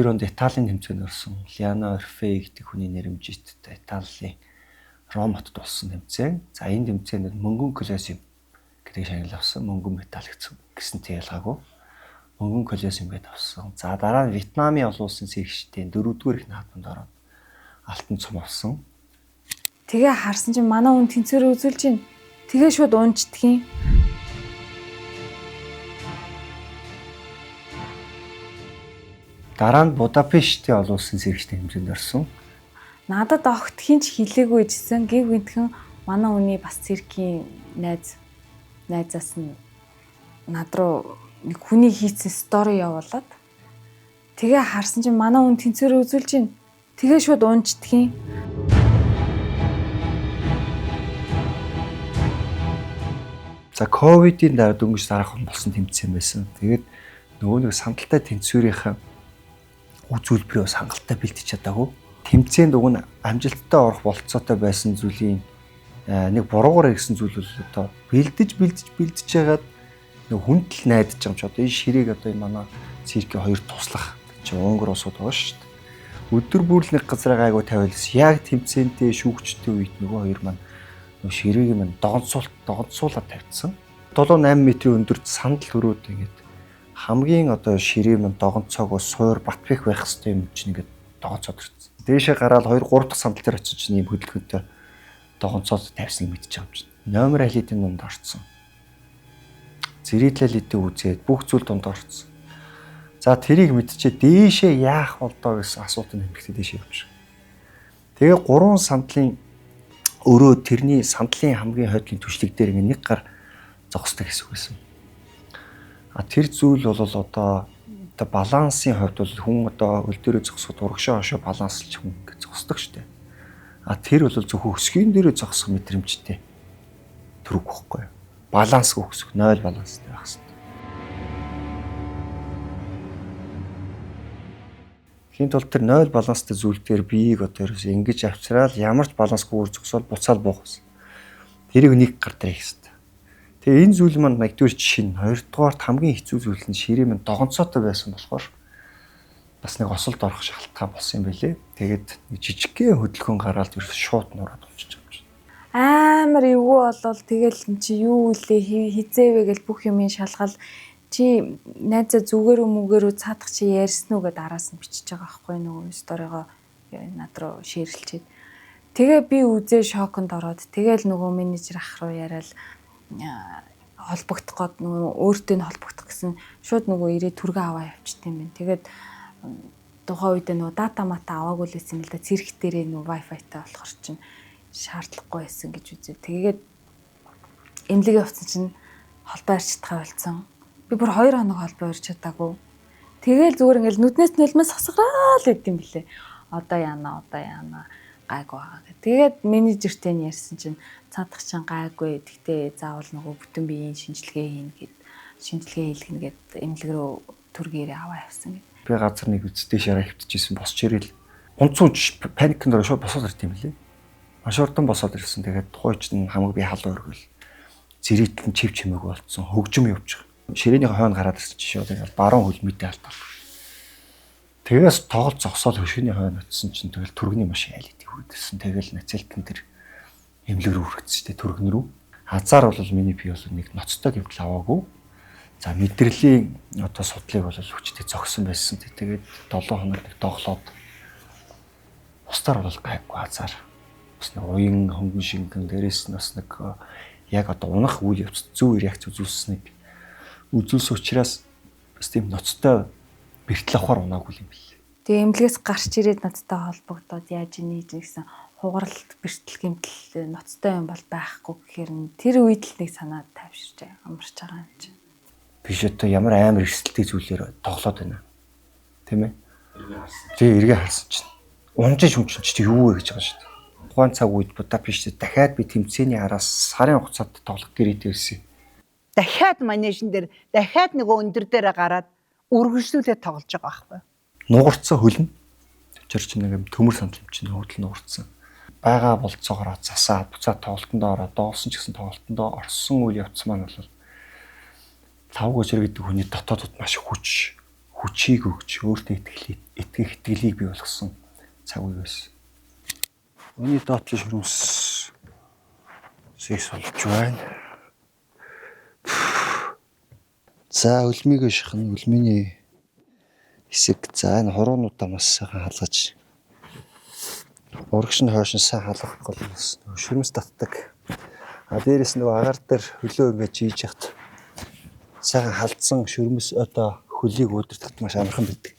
онд Италийн тэмцээнд орсон. Лиано Орфей гэдэг хүний нэрмжит Италийн Ром хотод болсон тэмцээн. За энэ тэмцээнд мөнгөн колосеум гэдэг шагнал авсан. Мөнгөн металл гэсэнтэй ялгаагүй. Мөнгөн колосеум гэдээ авсан. За дараа нь Вьетнамын олон улсын циркчдийн 4-р их наадманд ороод алтан цом авсан. Тэгээ харсан чинь манай хүн тэнцвэрээ үзүүлж чинь. Тэгээ шууд унждгийн. Дараа нь Будапештийн олон улсын циркчдийн хэмжээнд орсон. Надад огт хинч хэлээгүй жисэн гів гинтхэн манай хүний бас циркийн найзаас нь над руу нэг хүний хийцэн стори явуулаад тэгээ харсан чинь манай хүн тэнцвэрээ үзүүлж чинь. Тэгээ шууд унждгийн. За ковидын дараа дөнгөж дараах болсон тэмцээн байсан. Тэгээд нөгөө нэг сандалтай тэнцвэрийнхээ үзүүлбэрээ бас хангалттай бэлтэж чадаагүй. Тэмцээнд уг нь амжилттай орох болцоотой байсан зүйлийн нэг буруугаар ирсэн зүйл бол одоо бэлдэж байгаад нэг хүндэл найдаж байгаа юм чи одоо энэ ширээг одоо энэ манай циркийн хоёр туслах чи Унгар улсууд байгаа шүү дээ. Өдөр бүр л нэг газраа гайгүй тавиалс яг тэмцээнтэй шүүгчтэй үед нөгөө хоёр маань нөгөө ширээг маань догонцуулаад тавьчихсан. 7 8 метрийн өндөрт сандал өрөөд ингээд хамгийн одоо ширээ мань догонцоогоо суур батбих байх хэвээр юм чинь ингээд догонцоод ирсэн. Дээшээ гараад 2 3 дахь сандал дээр очиж чинь ийм хөдөлгөөнтэй догонцоод тавьсныг мэдчихэж байгаа юм чинь. Номер алидын дунд орцсон. Зэрэглэл лидийг үзээд бүх зүйл дунд орцсон. За тэрийг мэдчихээ дээшээ яах болдоо гэсэн асуулт нэмэгдээ дээшээ явчих. Тэгээ 3 сандлын өрөө тэрний сандлын хамгийн хойдлын түшлэг дээр ингээд нэг гар зогсдог хэсэг байсан. А тэр зүйл бол одоо балансын хувьд бол хүн одоо хөл дээрээ зогсоход урагшаа хошоо баланслж хүн ингэ зогсдог штэ. А тэр бол зөвхөн өсгийн дээрээ зогсох мэдрэмжтэй төрөг байхгүй. Балансгүй өсөх, 0 баланстай байх хэрэгтэй. Хин тул тэр 0 баланстай зүйл дээр биеийг одоо ерөөс ингэж авчраал ямар ч балансгүйгээр зогсоол буцаал буух гэсэн. Тэрийг нэг гар дээр хийх хэрэгтэй. Тэгээ энэ зүйл маань нэгдүгээр жишээ нь, хоёрдугаарт хамгийн хэцүү зүйл нь ширээ маань догонцоотой байсан болохоор бас нэг осолд орох шалтгаан болсон юм билээ. Тэгээд нэг жижигхэн хөдөлгөөн гараад ерөөс шууд нураад унчих юм чинь. Амар эвгүй болол тэгэл чи юу үлээ хизээвэ гэл бүх юмын шалгал чи найзаа зүгээр үү мүгээр үү цаадах чи ярьсан уу гэд араас нь бичиж байгаа байхгүй нөгөө сторигоо над руу шеэрлчээд. Тэгээ би үзээ шоконд ороод тэгэл нөгөө менежер ах руу яриад холбогдох гээд нөгөө өөртөө нь холбогдох гэсэн шууд нөгөө ирээ түргэ аваа явчихд юм байна. Тэгээд тухайн үедээ нөгөө дата мата аваагүй л байсан юм л да. Цирк дээрээ нөгөө wifi-тай болохоор чинь шаардлагагүй байсан гэж үзээ. Тэгээд эмнэлэг явцсан чинь холбоо арч чадхаа болсон. Би бүр 2 хоног холбоо ирж чадаагүй. Тэгээл зүгээр ингээл нүднээс нулимс сасгараал байд юм билээ. Одоо яана, одоо яана. Гайгүй байгаа гэх. Тэгээд менежертэй нь ярьсан чинь цаадах чинь гайгүй. Тэгтээ заавал нөгөө бүтэн биеийн шинжилгээ хийнэ гэд шинжилгээ хийлгэнэ гэд эмнэлэг рүү төргийрээ аваа явсан гэд. Би газар нэг үсттэй шараа хөвтөжсэн босч ирэл. Унцууч паникнд ороо шууд босоод ирт юм лээ. Маш урдан босоод ирсэн. Тэгээд тухайч нь хамаг би халуун өргөл. Зэрэгтэл нь чив чимээг болцсон. Хөгжим явж байгаа. Ширээний хойно гараад ирсэн чи шууд ингээл баруун хөл мэдээ алтал. Тэгээс тоглолт зогсоол хөшөөний хойно очисон чинь тэгэл түргэний машин айл идэв хүрдсэн. Тэгэл нацэлтэн тэр эмнэлэг рүү хүргэсэн шүү дээ түргэн рүү. Азар бол миний бие бол нэг ноцтой гэмтэл аваагүй. За мэдрэлийн одоо судлыг бол хүчтэй зогсон байсан. Тэгээд 7 хоног нэг тоглоод бусдаар бол гайгүй азар. Бас нэг уян хөнгөн шингэн дээрээс нь бас нэг яг одоо унах үйл явц зөв реакц үзүүлсэнийг үзүүлсэн учраас бас тийм ноцтой бэртэл авахар унаагүй юм бэл. Тэгээ эмнэлгээс гарч ирээд надтай холбогдоод яаж нээж гэсэн хугаралт бэртэл гэмтэл ноцтой юм бол байхгүй гэхээр нь тэр үед л нэг санаа тавьширч амарч байгаа юм чинь. Биш одоо ямар амар эрсдэлтэй зүйлээр тоглоод байна. Тийм ээ? Тэгээ эргээ харсан чинь унжиж хүмчин чи юу вэ гэж байгаа шүү дээ. Тухайн цаг үед Будапешт дахиад би тэмцээний араас сарын хугацаанд тоглох гэрээтэй байсан. Дахиад манежин дээр дахиад нөгөө өндөр дээрээ гараад үргэлжлүүлээд тоглож байгаа байхгүй. Нугарцсан хөлн. Тэр чинь нэг юм төмөр сандал юм чинь хөвдөл нугарцсан. Бага болцоогоор засаад буцаад тоглолтондоо ороод доосон ч гэсэн тоглолтондоо орсон үйл явц маань бол лав гожир гэдэг хүний дотоодод маш хүч, хүчийг өгч өөртөө итгэх итгэлийг бий болгосон цаг үе байсан. Миний доотлын шүрмэс секс болж байна. За өлмийг шахна, өлмөний хэсэг. За энэ хуруунуудаа маш сайхан халгаж урагш нь хойш нь сайн халгах гол бас шүрмэс татдаг. А дээрэс нөгөө агаар дээр хөлөө ингэж ийж яхад сайхан халдсан шүрмэс одоо хөлийг удирдахад маш амархан байдаг.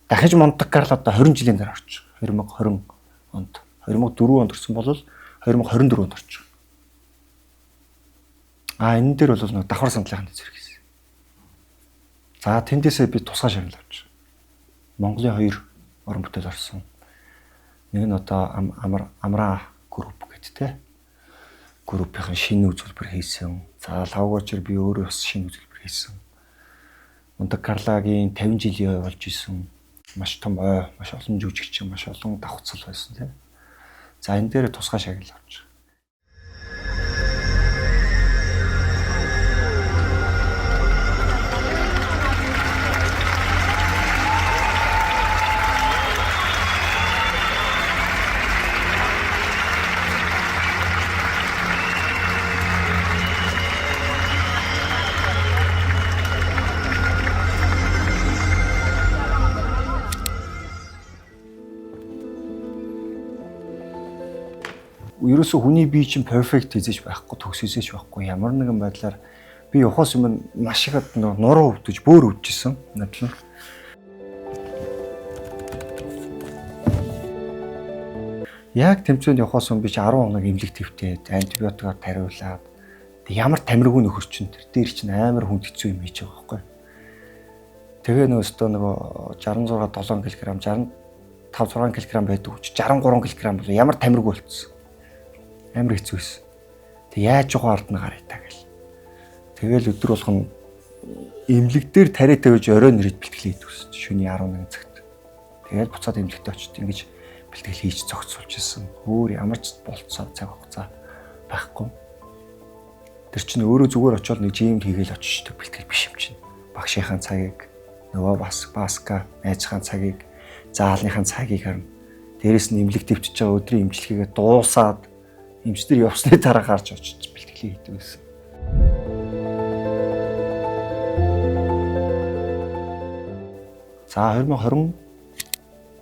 Дахиж Монте Карло одоо 20 жилийн дараа орчих. 2020 онд 2004 онд орсон бол 2024 онд орчих. А энэ дээр бол нэг давхар сандлынхаа зэрэг хийсэн. За тэндээсээ би тусгай шагнал авчих. Монголын 2 орон бүтээл орсон. Нэг нь одоо Амра групп гэдэг те. Группийн шинэ үзүүлбэр хийсэн. За лавгоочер би өөрөө бас шинэ үзүүлбэр хийсэн. Монте Карлогийн 50 жилийн ой болж исэн. Маш том ой, маш олон жүжигчин, маш олон давхцал байсан тийм. За энэ дээр тусгай шагнал авчих. Ерөөсөө хүний бие чинь перфект хийзэж байхгүй, төгс хийзэж байхгүй. Ямар нэгэн байдлаар би явахаас өмнө маш их нуруу өвдөж, бөөр өвдөжсэн. Надлаа. Яг тэмцээнд явахаас өмнө би чи 10 хоног эмнэлэг твтээд, антибиотикаар тариулаад ямар тамиргүй нөхөр чинь тэр дээр чинь амар хүнд хэцүү юм хийж байгаа байхгүй. Тэгээ нөөстөө нөгөө 66 7 кг, 65 6 кг байдаг ч 63 кг бол ямар тамиргүй болцсон. Амар хэцүү байсан. Тэг яаж жохоо ардна гараа та гэл. Тэгэл өдөр болгон эмнэлэг дээр тариа тавьж оройн ирээд бэлтгэл хийдэг гэсэн. Шөнийн 11 цагт. Тэгэл буцаад эмнэлэгтээ очиж ингэж бэлтгэл хийж зохицуулж исэн. Өөр ямар ч болцоо цаг хугацаа байхгүй. Тэр чинь өөрөө зүгээр очиод нэг жимд хийгээл очиждаг бэлтгэл биш юм чинь. Багшийнхаа цагийг, нөгөө баска, найзынхаа цагийг, заалныхаа цагийг харна. Дээрээс нь эмнэлэг төвчж байгаа өдрийн эмчилгээгээ дуусаад эмчтэр явсны дараа гарч очиж бэлтгэлээ хийдэг байсан. За 2024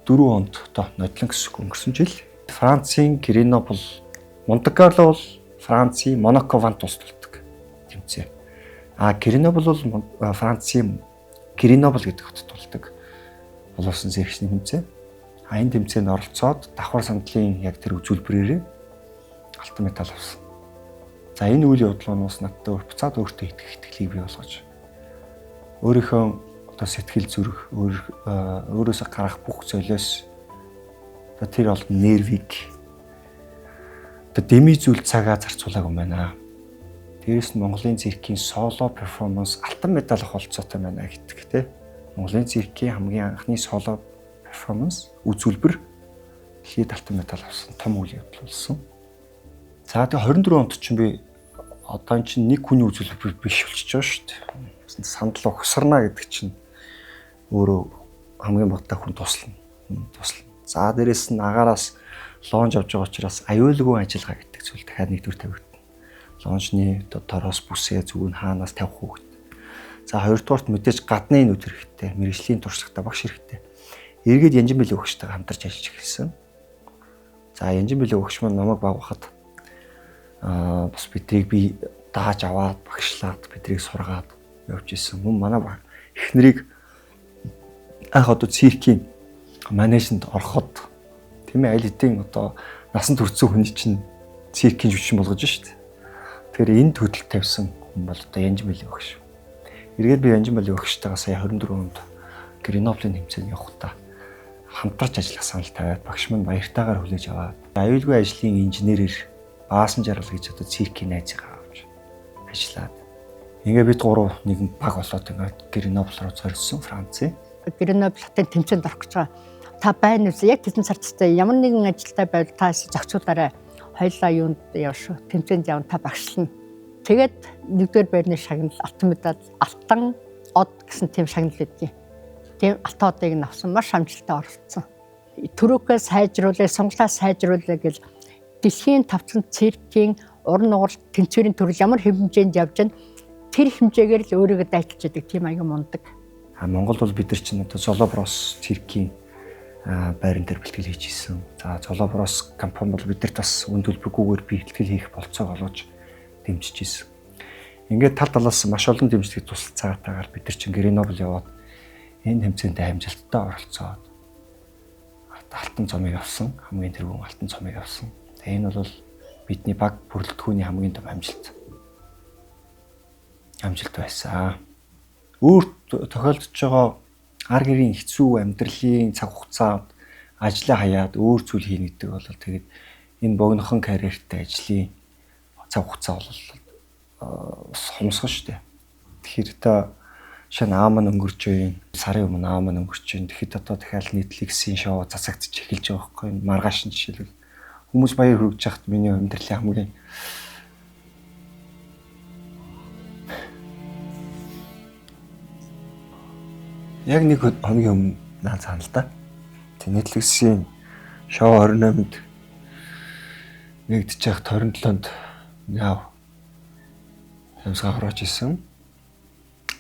онд одоо нодлон гэсэн өнгөрсөн жил Францын Гренобл, Монте Карло бол Францын Монако вант улс тулдаг тэмцээн. А Гренобл бол Францын Гренобл гэдэг хотод тулдаг улсын зэрэгчний тэмцээн. А энэ тэмцээнд оролцоод давхар сандлын яг тэр үзүүлбэрээрээ алтан медаль авсан. За энэ үйл явдал нь бас надад буцаад өөртөө итгэх итгэлийг бий болгож Өөрийнхөө одоо сэтгэл зүрх, өөрөөсөө гарах бүх золиос одоо тэр олон нервийг одоо деми зүйл цагаа зарцуулаагүй юм байна. Дээрээс нь Монголын циркийн соло перформанс алтан медаль авах болцоотой байна гэдэг тийм. Монголын циркийн хамгийн анхны соло перформанс үзүүлбэр дэлхийд алтан медаль авсан том үйл явдал болсон. За тэгээ 24 онд чинь би одоо эн чинь нэг хүний үзүүлбэр биш болчихж байгаа шүү дээ. Сандал угсарна гэдэг чинь өөрөө хамгийн багтаа хүн туслана. За дээрээс нь агаараас лонж авч байгаа учраас аюулгүй ажиллагаа гэдэг зүйл дахиад нэгдүгээр тавигдана. Лонжны одоо тороос бүсээ зүг нь хаанаас тавих уу гэдэг. За хоёрдугаарт мэдээж гадны нүд хэрэгтэй, мэрэгжлийн туршлагатай багш хэрэгтэй. Эргээд Янжин билүү өгчтэйгээ хамтарч ажиллаж эхэлсэн. За Янжин билүү өгч маань намайг багвахад бас бидрийг би дааж аваад багшлаад бидрийг сургаад явж исэн. Мөн манай эхнэрийг анх одоо циркийн манежинд ороход тийм ээ аль хэдийн одоо насан туршсан хүний чинь циркийн жүжигчин болгож шít. Тэгэхээр энэ хөдөлт тавьсан хүн бол одоо Янжин билүү өгч. Эргээд би Янжин билүү өгчтэйгээ сая 24 онд Греноблийн тэмцээнд явахдаа хамтарч ажиллах санал тавиад багш минь баяртайгаар хүлээж аваад аюулгүй ажлын инженерээр Баасан жаргал гэж одоо циркийн найзыгаа авч ажиллаад ингээ бид гурав нэгэн баг болоод ингээд Гренобл руу зорьсон Францын. Гренобл хотын тэмцээнд орох гэж байгаа. Та байна уу? Яг тэдэн сарцтай ямар нэгэн ажилтай байвал та зохицуулаарай. Хоёлаа юунд яв шүү. Тэмцээнд явна та багшлна. Тэгээд нэгдүгээр байрны шагнал алтан медаль, алтан од гэсэн тийм шагнал өгдөө. Тийм алтан одыг нь авсан, маш амжилттай оролцсон. Төрөкөө сайжруулаа, сонголоо сайжруулаа гэж дэлхийн тавцан циркийн уран нугаралт тэнцвэрийн төрөл ямар хэмжээнд явж байна тэр хэмжээгээр л өөрийгөө дайчилж яадаг тийм аяга мундаг. Монгол бол бид нар чинь одоо Золоброс циркийн байран дээр бэлтгэл хийж исэн. За Золоброс компани бол бидэрт бас үн төлбөргүйгээр бэлтгэл хийх болцоог олгож дэмжиж исэн. Ингээд тал талаас маш олон дэмжлэг тусалцаатаагаар бид нар чинь Гренобл яваад энэ тэмцээнд амжилттай оролцоод алтан цомыг авсан. Хамгийн тэргүүн алтан цомыг авсан. Энэ бол бидний баг бүрэлдэхүүний хамгийн том амжилт байсан. Өөр тохиолдож байгаа ар гэрийн хэцүү амьдралын цаг хугацаанд ажлаа хаяад өөр зүйл хийнэ гэдэг бол тэгээд энэ богинохон карьертай ажлын цаг хугацаа бол бас хомсгон шүү дээ. Тэгэхээр та шинэ аам нь өнгөрч байна. Сарын өмнө аам нь өнгөрч байна. Тэгэхэд одоо дахиад Netflix-ийн шоу цацагдчих эхэлж байгаа байхгүй юу? Маргааш нь жишээлбэл хүмүүс баяр хүргэж яхад миний амьдралын хамгийн яг нэг хоногийн өмнө наа цаана л да. Тэг Netflix-ийн шоу 28-нд нэгдэж яхад 27-нд яав амьсгаа хурааж исэн.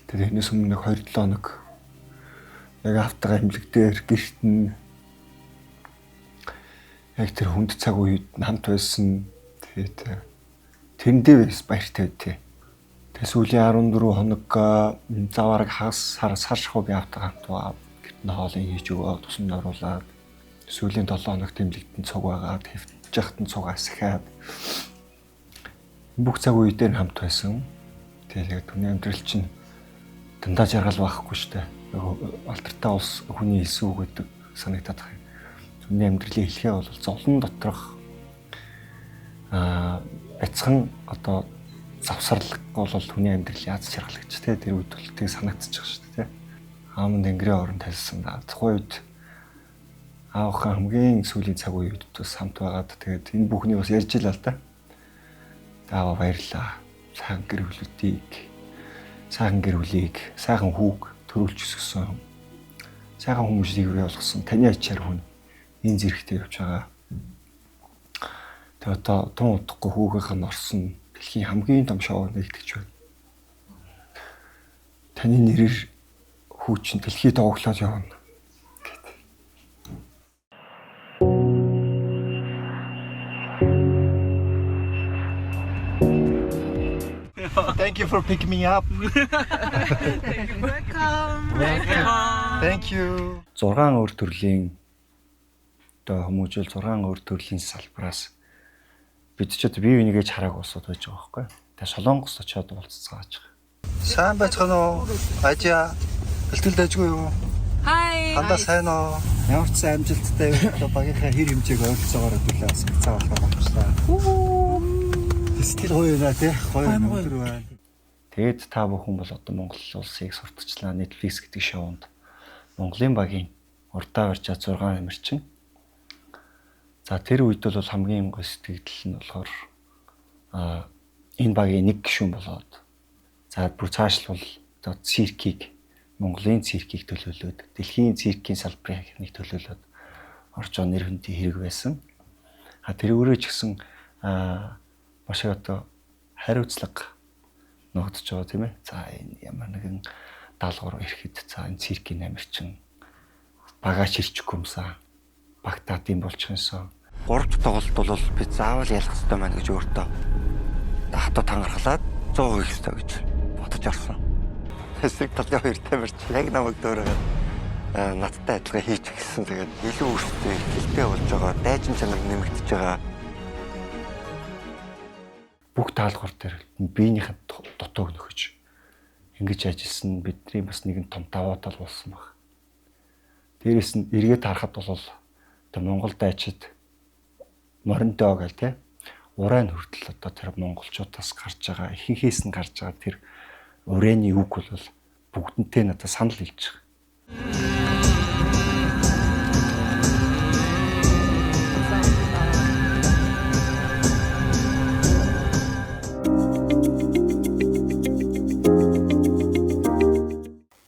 Тэгээд энэс өмнө нэг 2-7 хоног яг автага эмнэлэг дээр гэрт нь яг тэр хүнд цаг үед хамт байсан. Тэгээд тэрэндээ бас баяртай байдیں۔ Тэгээ сүүлийн 14 хоног заваараг хагас сар сар шахуу би автага хамт байгаа. Гэрт нь хоолыг хийж өгөө, тусамд оруулаад сүүлийн 7 хоног тэмлэгтэн цуг байгаа. Хэвтэж яхад нь цуг асахаад бүх цаг үе дээр хамт байсан. Тэгээд түүний амьдрал чинь дандаа жаргал байхгүй шүү дээ. Алдартай улс хүний хэлсэн үг гэдэг санагдаад байна. Хүний амьдралын хэлхээ бол зовлон доторх бяцхан одоо завсарлаг бол хүний амьдрал яаж жаргал гэж тэ тэр үед бол тэг санагдчих шүү дээ. Аам тэнгэрийн орон тайлсан. Тухайн үед аавынхаа хамгийн сүүлийн цаг үед бас хамт байгаад тэгээд энэ бүхнийг бас ярьж илаа л да. Аава баярлаа. Сайхан гэр бүлүүдийг, сайхан гэр бүлийг, сайхан хүүг төрүүлж өсгсөн. Сайхан хүмүүжлийг өрөө болгосон. Таны ачаар хүн энэ зэрэгтэй явж байгаа. Тэгээ одоо тун удахгүй хүүгийнх нь орсон дэлхийн хамгийн том шоу нэгтгэж байна. Таны нэрээр хүү чинь дэлхийд оглоод явна. Thank you for picking me up. Welcome. Welcome. Thank you. 6 өөр төрлийн одоо хүмүүжил 6 өөр төрлийн салбараас бид ч одоо бие бинийгээ харааг улсууд байж байгаа байхгүй. Тэгээ Солонгос очиод уулзцгааж байгаа. Сайн байцгаана уу? Ажаа. Бэлтгэл дайжгүй юу? Хай. Хандаа сайн уу? Ямар ч сан амжилттай одоо багийнхаа хэр хэмжээг ойролцоогоор хэдүүлээ бас цаа болохоор авчлаа. Сэтгэл гоё байна тий. Гоё өндөр байна. Тэгээд та бүхэн бол одоо Монгол улсыг сурталчлаа Netflix гэдэг шоунд Монголын багийн урдаа барьчаа 6 тамирчин. За тэр үед бол хамгийн гой сэтгэгдэл нь болохоор энэ багийн нэг гишүүн болоод за бүр цаашлбал одоо циркийг Монголын циркийг төлөөлөөд дэлхийн циркийн салбарын нэг төлөөлөөд орж байгаа нэр хүндийн хэрэг байсан. А тэр өөрөө ч гэсэн маш их одоо хариуцлага ногдож байгаа тийм ээ. За энэ ямар нэгэн даалгавар ирэхэд за энэ циркийн амирчин багаа шилжихгүй юмсан. Багтаад юм болчих юмсан. 3 дахь тоглолт бол би заавал ялах хэрэгтэй байна гэж өөртөө хатуу тангархлаад 100% хийх хэрэгтэй гэж бодож орсон. Эсрэг талын хоёр тамирч яг намайг дөөрөөд надтай адилхан хийж гисэн. Тэгээд илүү өөрсдөө ихтэй болж байгаа, дайчин чанар нэмэгдэж байгаа. Бүх даалгавар дээр биенийхэн дутууг нөхөж ингэж ажилласан бидний бас нэгэн том давуу тал болсон баг. Дээрээс нь эргээд харахад бол одоо Монгол дайчид мориндоо гэл те урайн хүртэл одоо тэр монголчуудаас гарч байгаа ихэнхээс нь гарч байгаа тэр урайны үг бол бүгдэнтэй надад санал хэлж байгаа.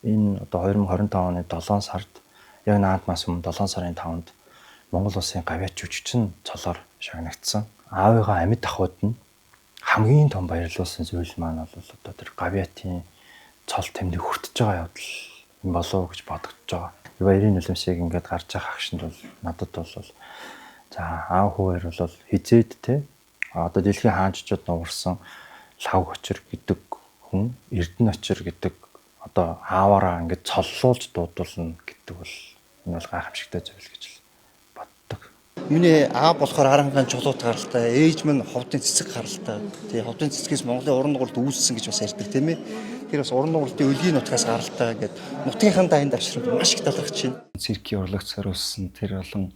Энэ одоо 2025 оны 7 сард яг наадмаас өмнө 7 сарын 5-нд Монгол улсын гавьяат жүжигчин цолоор шагнагдсан. Аавыгаа амьд ахуйд нь хамгийн том баярлуулсан зүйл маань бол одоо тэр гавьяатын цол тэмдэг хүртэж байгаа явдал юм болов уу гэж бодогдож байгаа. Баярын нулимсыг ингээд гарч байгаа агшинд бол надад бол за аав хүү хоёр бол хизээд те одоо дэлхийн хаанччууд нуурсан лав очир гэдэг хүн Эрдэнэ очир гэдэг одоо ааваараа ингээд цоллуулж дуудулна гэдэг бол энэ бол гайхамшигтай зүйл гэж боддог. Миний аав болохоор харанхуй чулуут гаралтай, ээж минь ховдын цэцэг гаралтай. Тэгээ ховдын цэцгээс Монголын уран нугаралд үүссэн гэж бас ярьдаг тийм ээ. Тэр бас уран нугаралтын өлгийн нутгаас гаралтай ингээд нутгийнхаа дайнд авширч маш их талархаж байна. Циркийн урлагт зориулсан тэр олон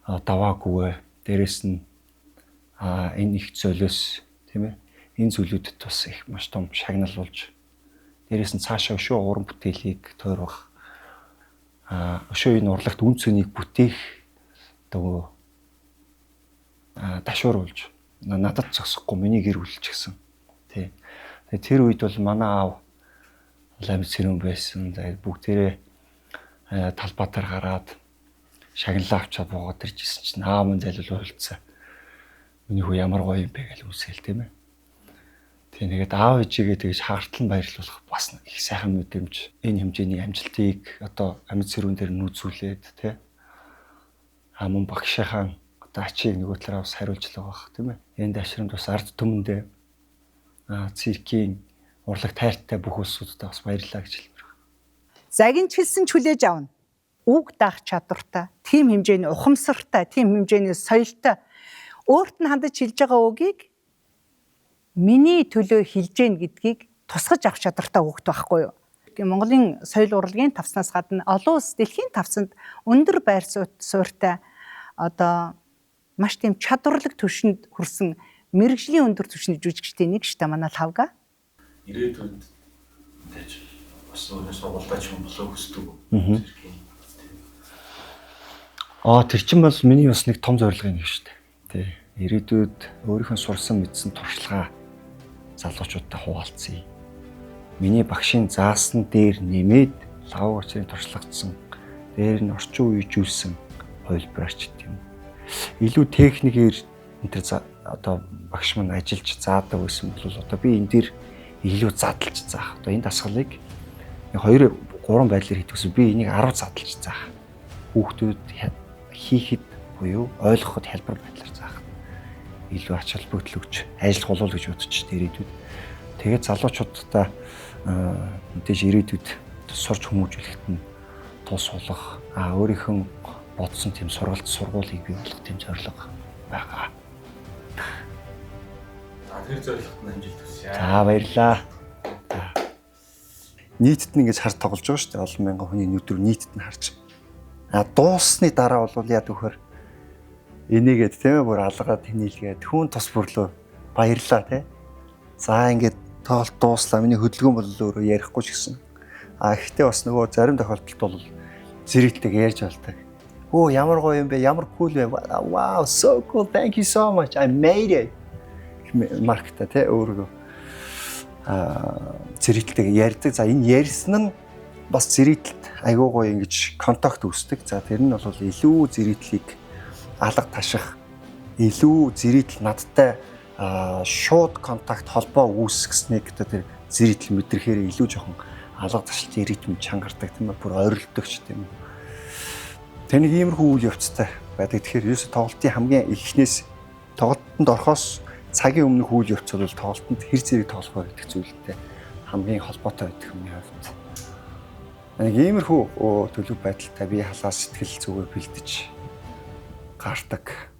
даваагүйгээ дээрэс нь энэ их золиос тийм ээ энэ зүйлүүдэд бас их маш том шагнал болж дээрэс нь цаашаа өшөө уран бүтээлийг тойрох өшөө энэ урлагт үн цэнийг бүтээх одоо ташууруулж надад зогсохгүй миний гэр бүл ч гэсэн тий. Тэр үед бол манай аав амьд сэрүүн байсан. Бүгдээрээ талбайтар гараад шагналаа авчаад буугаад ирж исэн чинь аав минь зайлуул уйлцсан. Миний хүү ямар гоё юм бэ гэж үсээл тийм ээ. Тийм тэгээд аав ээжигээ тэгж хагартлан баярлуулах бас их сайхан мэдрэмж. Энэ хэмжээний амжилтыг одоо амьд сэрүүн дээр нүүцүүлээд тий. А мөн багшийнхаа одоо ачийг нөгөө талаараа бас хариулж байгаа бах тийм ээ. Энэ дашрамд бас ард түмэндээ циркийн урлаг тайртай бүх улсуудад бас баярлалаа гэж хэлмээр байна. Загинч хэлсэн ч хүлээж авна. Үг даах чадвартай, тийм хэмжээний ухамсартай, тийм хэмжээний соёлтой өөрт нь хандаж хэлж байгаа үгийг миний төлөө хэлж гэн гэдгийг тусгаж авах чадвартай хүүхэд байхгүй юу? Монголын соёл урлагийн тавцнаас гадна олон улс дэлхийн тавцанд өндөр байр суурьтай одоо маш тийм чадварлаг түвшинд хүрсэн мэрэгжлийн өндөр түвшний жүжигчдийн нэг шүү дээ манай Лхавга. Ирээдүйд тэгж бас өөрөө сургуультай ч юм болоо хүсдэг үү? Тэр чинь бол миний бас нэг том зорилгын нэг шүү дээ. Тэ. Ирээдүйд өөрийнхөө сурсан мэдсэн туршлагаа залуучуудтай хуваалцъя. Миний багшийн заасан дээр нэмээд лав учрын туршлагацсан, дээр нь орчин үеижүүлсэн хувилбарч гэдэг юм. Илүү техникээр энэ төр одоо багш маань ажиллаж заадаг байсан бол одоо би энэ дээр илүү задлж заах. Одоо энэ дасгалыг 2 3 байдлаар хийдэг гэсэн би энийг 10 задлж заах. Хүүхдүүд хийхэд буюу ойлгоход хялбар байдлаар заах. Илүү ач холбогдол өгч ажиллах болов гэж бодчих ирээдүйд. Тэгээд залуучуудаа мэдээж ирээдүйд сурч хүмүүжүүлэхэд нь тус болох, өөрийнхөө бодсон тийм сургалт сургуулийг бий болгох тийм зорилго байгаа. За тэр зорилгот нь амжилт хүсье. За баярлалаа. Нийтэд нь ингэж хар тоглож байгаа шүү дээ. Олон мянган хүний нүд рүү нийтэд нь харж. А дууссаны дараа бол яа гэхээр энийгээд, тийм ээ, бүр алгаад тэнийлгээд хүн тус бүрлөө баярлаа, тий. За, ингээд тоглолт дууслаа. Миний хөдөлгөөн бол өөрөө ярихгүй ч гэсэн. А гэхдээ бас нөгөө зарим тохиолдолд бол зрителтэйг ярьж болдог. "Өө, ямар гоё юм бэ? Ямар cool вэ? Wow, so cool. Thank you so much. I made it." Маркта, тий, өөрийгөө зрителтэйг ярьдаг. За, энэ ярьсан нь бас зрителд айгуу гоё ингэж контакт үүсдэг. За, тэр нь бол илүү зрителийг алга таших, илүү зрител надтай шууд контакт, холбоо үүсгэснийг одоо тэр зрител мэдрэхээр илүү жоохон алга ташилт, ритм чангардаг, тийм ээ, бүр орилдог ч тийм үү. Тэр нэг иймэрхүү үйл явцтай байдаг. Тэгэхээр ерөөсө тоглолтын хамгийн эхнээс, тоглолтод орохоос цагийн өмнөх үйл явц бол тоглолтод хэр зэрэг тоглох вэ гэдэг зүйлтэй хамгийн холбоотой байдаг юм хувьд. Нэг иймэрхүү төлөв байдалтай би халаа сэтгэл зүгээ бэлдэж гардаг.